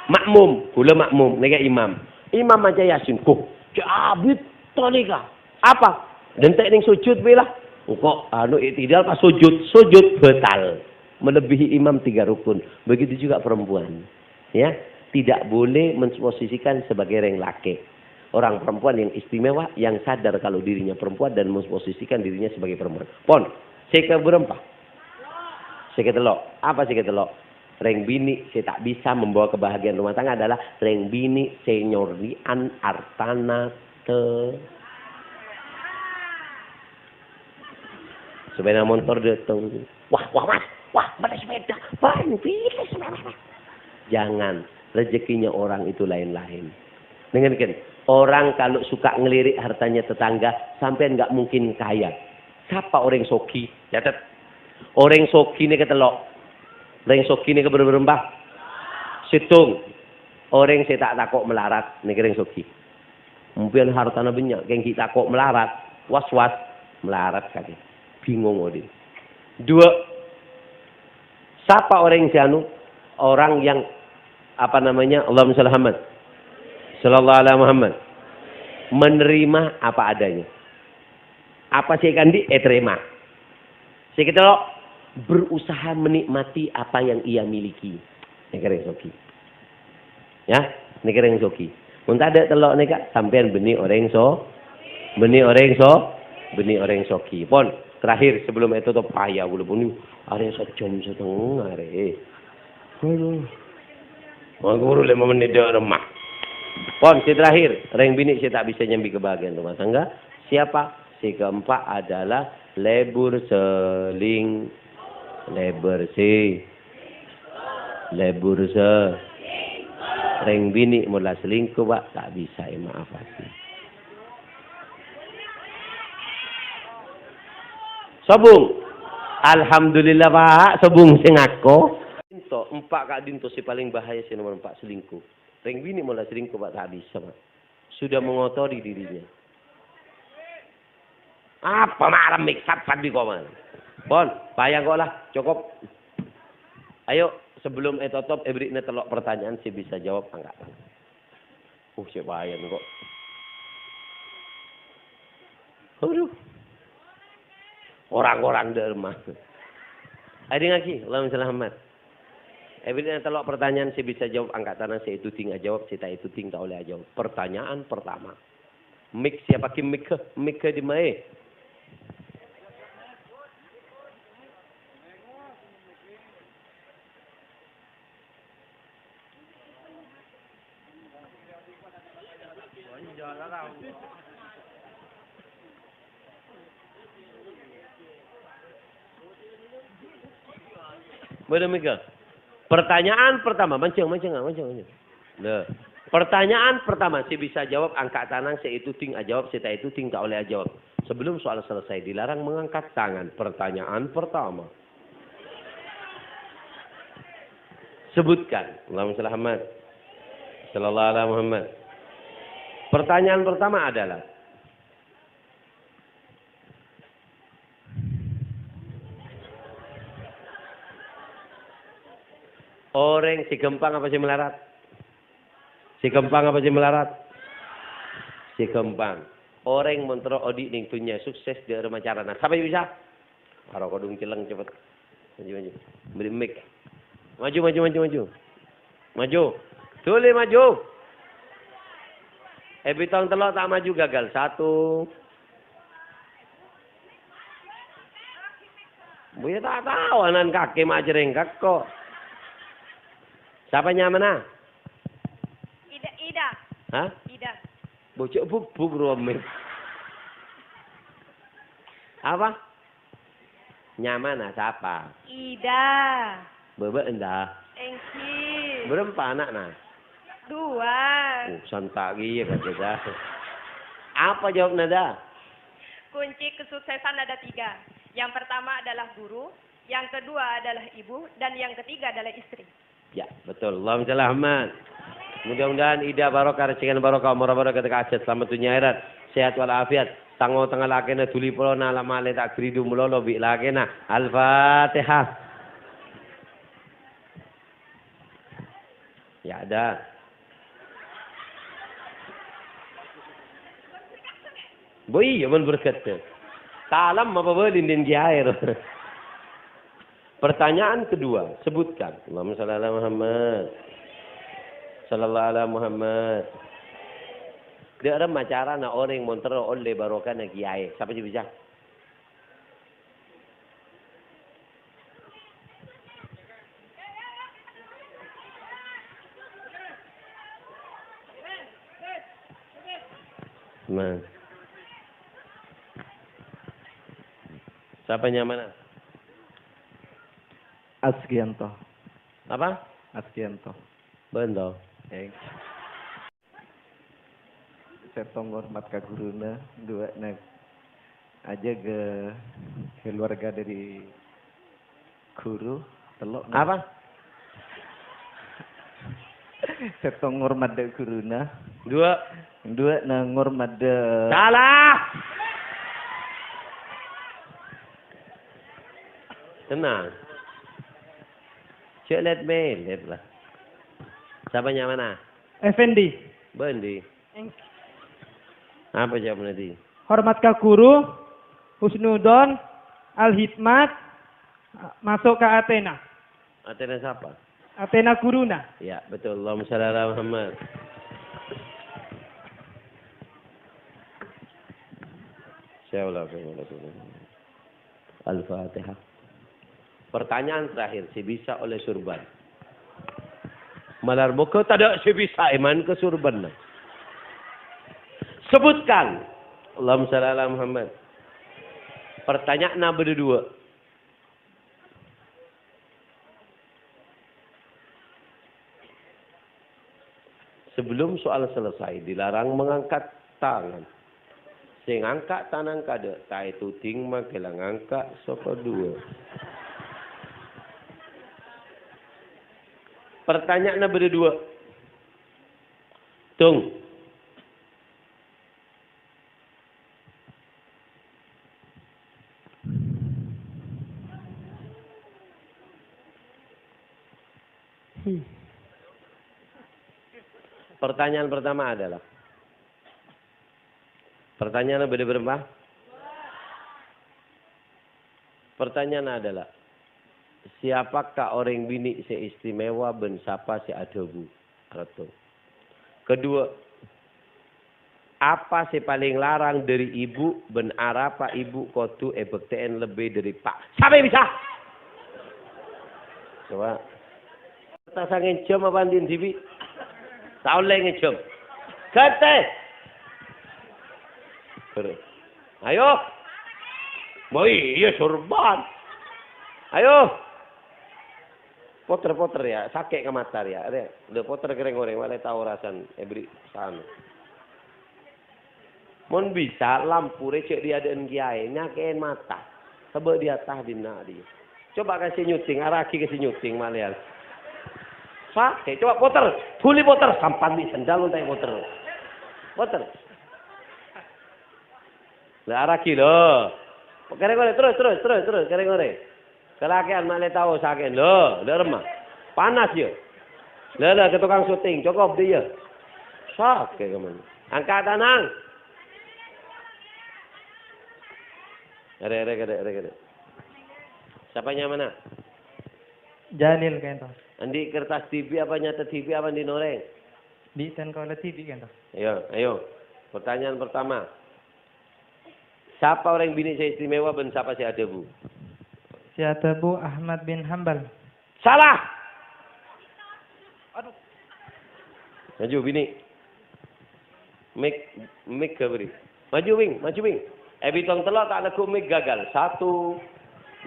makmum. Kaulâ makmum, nèka imam. Imam maca Yasin, "Koh, cè' abit to nèka." Apa? Dântè' neng sujud bhâi la. Engko' anu i'tidal pas sujud, sujud batal. Melebihi imam tiga rukun. Begitu juga perempuan. Ya, tidak boleh memposisikan sebagai rèng lakè'. Orang perempuan yang istimewa, yang sadar kalau dirinya perempuan dan memposisikan dirinya sebagai perempuan. Pon, sè kaberempa? Sè katello'. Apa sè katello'? Rèng binè' sè ta' bisa membawa kebahagiaan rumah tangga adalah rèng binè' sè nyolè'an artana te-, Sepeda motor datang. "Wah, wah, Mas. Wah, beli sepeda. Bang, beli sepeda." Jangan. Rezekinya orang itu lain-lain. Dengarkan. Orang kalau suka ngelirik hartanya tetangga, sampean nggak mungkin kaya. Sapa orèng soghi? Catet. Orèng soghi nèka tello'. Rèng soghi nèka bârâmpa? Sèttong. Orèng sè ta' tako' malarat nèka rèng soghi. Mon bâ'na hartana bânnya', kèng ghi' tako' malarat, was-was, malarat kakè. Bingung odi'. Dua, sapa orèng sè anu? Orang yang, apa namanya, Allahumma shalli Muhammad, sallallahu ala Muhammad, menerima apa adanya. Apa sè èkaandi' ètarèma. Sè katello', berusaha menikmati apa yang ia miliki. Nèka rèng soghi. Ya, nèka rèng soghi. Mon tadâ' tello' nèka, sampèyan bânnè orèng so-, bânnè orèng so-, bânnè orèng soghi. Pon, terakhir sebelum ètotop, paya kaulâ pon arè sajjhâm satengnga arè. Aduh. Wah, buru lèma' mennit dâ' remma. Pon, sè terakhir, rèng binè' sè ta' bisa nyambi kebahagiaan rumah tangga. Siapa? Sè keempat adalah lebur seling-, lebur se-, lebur se-, rèng binè' mon la selingkuh, Pak, ta' bisa èmaafaghi. Sobung. Alhamdulillah, Pak, sobung sè ngako. Dinto, empa' ka'dinto sè palèng bahaya sè nomor empa', selingkuh. Rèng binè' mon la selingkuh, Pak, ta' bisa, Pak. Sudah mengotori dirinya. Apa marem mik sat-sat bi' koman? Pon, paya engko' la, cokop. Ayo, sebelum ètotop, èbherri'na tello' pertanyaan sè bisa jawab, angka' tangan. Uh, sè paya engko'. Aduh. Orang-orang dâ' remma. Adingngaghi, Allahumma shalli Muhammad. Èbherri'na tello' pertanyaan sè bisa jawab, angka' tangan, sè ètodhing ajawab, sè ta' ètodhing ta' ollè ajawab. Pertanyaan pertama. Mik siapa ki mik, mik dimmaè? Bâdâ mèka. Pertanyaan pertama, mancèng, mancèng, mancèng, mancèng. Nah, pertanyaan pertama, sè bisa jawab angka' tanang, sè ètodhing ajawab, sè ta' ètodhing ta' ollè ajawab. Sebelum soal selesai, dilarang mengangkat tangan. Pertanyaan pertama. Sebutkan. Allahumma shalli Muhammad. Sallallahu ala Muhammad. Pertanyaan pertama adalah, orèng sè ghâmpang apa sè malarat? Sè ghâmpang apa sè malarat? Sè ghâmpang. Orèng mon terro odi' neng dhunnya sukses dâ' remma carana. Sapa sè bisa? Aro kodhung celleng cepet. Maju, maju. Beri mic. Maju, maju, maju, maju. Maju. Dhuli maju. Eh, bitong tello' ta' maju gagal. Satu. Buya ta' tao anan kakè ma' jhârèng kakko. Sapa nyamana? Ida, Ida. Hah? Ida. Bocah bubuk ruwamè. Apa? Nyamana sapa? Ida. Bâbâ enda? Èngghi. Bârâmpa ana'na? Dua. Oh, santa' kèya kakè, Da. Apa jawabna, Da? Kunci kesuksesan ada tiga. Yang pertama adalah guru, yang kedua adalah ibu, dan yang ketiga adalah istri. Ya, betul. Allahumma shalli Muhammad. Mudah-mudahan Ida barokah, rejhekkèna barokah, omorra barokah, tekka ajhât, salamet dhunnya akhèrat, sehat wal afiat. Tango tengnga lakèna dhuli polana la malè ta' gridu malolo bi' lakèna. Al-Fatihah. Ya, Da. Bo iyâ, mon berkat. Salam apa bâli din kiyaè, ro? Pertanyaan kedua, sebutkan. Allahumma shalli ala Muhammad. Sallallahu ala Muhammad. Dâ' remma carana orèng mon terro ollè barokana kiyaè. Sapa sè bisa? Nah. Sapa nyamana? Asgianto. Apa? Asgianto. Bâ'na to? Èng. Sèttong hormat ka ghuruna, duwâ'na ajâgâ keluarga dâri ghuru. Tello'. Apa? Sèttong ngormat dâ' ghuruna. Dua. Duwâ'na ngormat dâ'. Salah. Tenang. Jhâ' lèt-mèlèt, lah. Sapa nyamana? Effendi. Bâ'na ndi? Eng- Apa jawab nanti? Hormat ka guru, husnudon, al-hikmat, masuk ka Athena. Athena siapa? Athena guruna. Ya, betul. Allahumma shalli ala Muhammad. Saya ulang, saya ulang, saya ulang. Al-Fatihah. Pertanyaan terakhir, sè bisa ollè surban. Malar moghâ tadâ' sè bisa èman ka surban. Sebutkan. Allahumma shalli ala Muhammad. Pertanyaanna bâdâ dua. Sebelum soal selesai, dilarang mengangkat tangan. Sè ngangka' tanang kadâ' ta' ètoding makè la ngangka' sapa duwâ'. Pertanyaanna bâdâ duwâ'. Dong. Hmm. Pertanyaan pertama adalah, pertanyaan bâdâ bârâmpa? Pertanyaan adalah, siapakah orèng binè' sè istimewa bân sapa sè adhâbu? Arèto. Kedua, apa sè palèng larang dâri ibu bân arapa ibu kodhu èbhâktè'è lebbi dâri eppa'? Sapa sè bisa? Coba. Kertas ngènjhâm apa andi' dhibi'? Ta' ollè ngènjhâm. Ghântè. Terus. Ayo. Mo iyâ, sorban. Ayo. Poter-poter, yâ, sakè' ka mata, yâ. Arè, lho, poter ka rèng-orèng, malè tao rasan èbherri' sanu. Mon bisa, lampu rè jhâ' è adâ'ân kèyaè, nyakè'è mata. Sabâ' è attas dinna' rèya. Coba kasih nyuting, araghi kasih nyuting, malè, yâ. Sakè', coba poter. Dhuli poter, sampan bi' sendal, ta' poter. Poter. Lho, araghi, lho. Ka rèng-orèng, terus, terus, terus, terus, ka rèng-orèng. Kalakè'an malè tao sakè'en, lho, lho, remma. Panas, yâ. Lho, lho, ka tokang syuting, cokop, dhi, yâ. Sakè', kaman. Angka' tanang. Rè, rè, kadè, rè, kadè. Sapa nyamana? Jalil, kento. Andi' kertas dhibi' apa nyata dhibi' apa andi' orèng? Bi' ten kaula dhibi', kento. Ayo, ayo. Pertanyaan pertama. Sapa orèng binè' sè istimewa bân sapa sè adhâbu? Sè adhâbu Ahmad bin Hambal. Salah! Aduh. Maju, binè'. Mik, mik ghâbri. Maju, Wing, maju, Wing. È bitong tello' ta' neggu' mik gagal. Satu,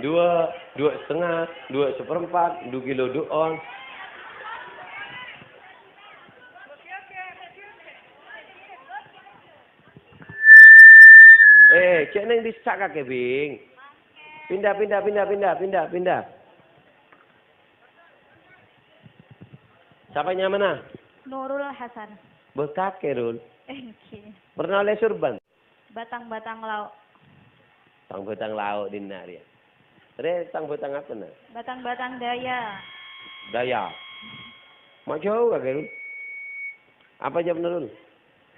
dua, dua setengah, dua seperempat, du kilo du ons. Eh, cè' neng dissa' kakè, Bing. Pindah, pindah, pindah, pindah, pindah, pindah. Sapa nyamana? Nurul Hasan. Bâ kakè, Rul. Engghi. Pernah ollè sorban? Batang-batang lao'. Tang-batang lao' dinna' rèya. Rè, tang-batang apa, na? Batang-batang daya. Daya. Ma' jhâu kakè, Rul. Apa jawabna, Rul?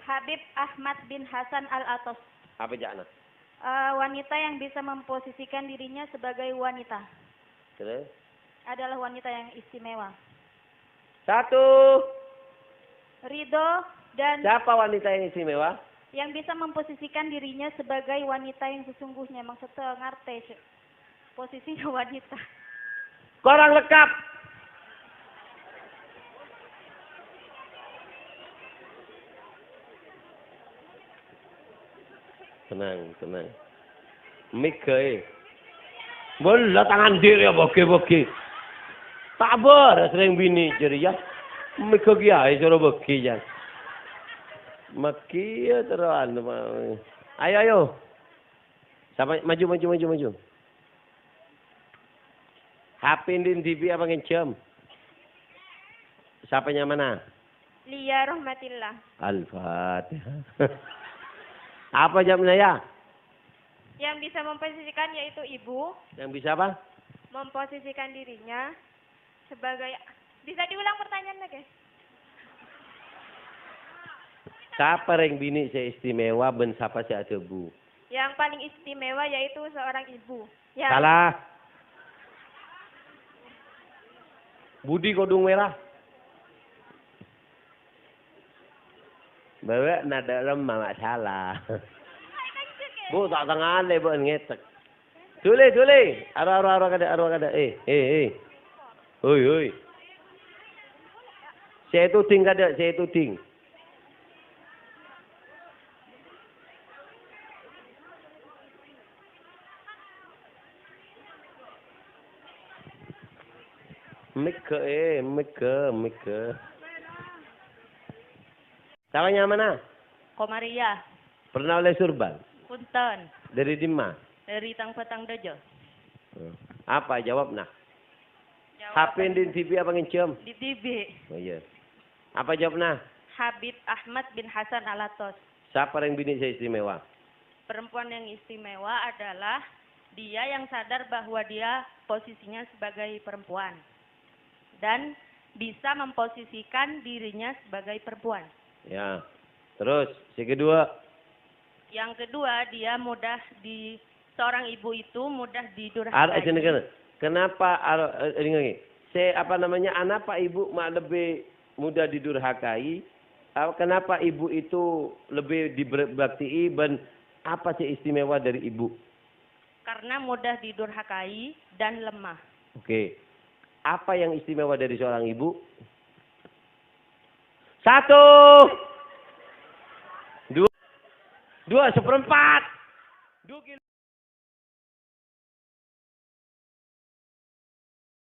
Habib Ahmad bin Hasan Al-Atos. Apa ca'na? Eh, wanita yang bisa memposisikan dirinya sebagai wanita. Terus? Adalah wanita yang istimewa. Satu. Ridho dan siapa wanita yang istimewa? Yang bisa memposisikan dirinya sebagai wanita yang sesungguhnya. Maksudnya ngartè, Cuk. Posisinya wanita. Kurang lengkap. Tenang, tenang. Mik ghâbây. Bâlâ tangan diri ya bâghi-bâghi. Ta' bârâs rèng binè' jârèya. Mik ghâbây aè soro bâghi, Jan. Mèghi ya terro anu, ma-, ayo, ayo. Sapa, maju, maju, maju, maju. Apa andi' dhibi' apa ngènjhâm? Sapa nyamana? Lia Rahmatillah. Al-Fatihah. Apa jawabnya, ya? Yang bisa memposisikan yaitu ibu. Yang bisa apa? Memposisikan dirinya sebagai, bisa diulang pertanyaannya, guys? Sapa rèng binè' sè istimewa bân sapa sè adhâbu? Yang paling istimewa yaitu seorang ibu. Ya. Salah. Budi kodung merah. Bawa nada lemah masalah. Bu, tak tengah le, bu, ngecek. Dule, dule. Aro, aro, aro kada, aro kada. Eh, eh, eh. Hoi, hoi. Saya tuding kada, saya tuding. Mega, eh, mega, mega. Sapa nyamana? Komariah. Pernah oleh surban? Punten. Dari dimma? Dari Tang Batang Dojo. Hmm. Apa jawabna? Jawab H P andi' dhibi' apa ngènjhâm? Andi' dhibi'. Oh, iya. Apa jawabna? Habib Ahmad bin Hasan Alatos. Sapa rèng binè' sè istimewa? Perempuan yang istimewa adalah dia yang sadar bahwa dia posisinya sebagai perempuan dan bisa memposisikan dirinya sebagai perempuan. Ya. Terus, sè kedua? Yang kedua, dia mudah di, seorang ibu itu mudah didurhakai. Ar-, eh, jenengan, kenapa ar-, eh, ini lagi? Sè, apa namanya, anapa ibu ma' lebbi mudah didurhakai? Ah, kenapa ibu itu lebbi dibakti'i, bân apa sè istimewa dari ibu? Karena mudah didurhakai dan lemah. Oke. Apa yang istimewa dari seorang ibu? Satu. Dua. Dua seperempat. Dua kilo.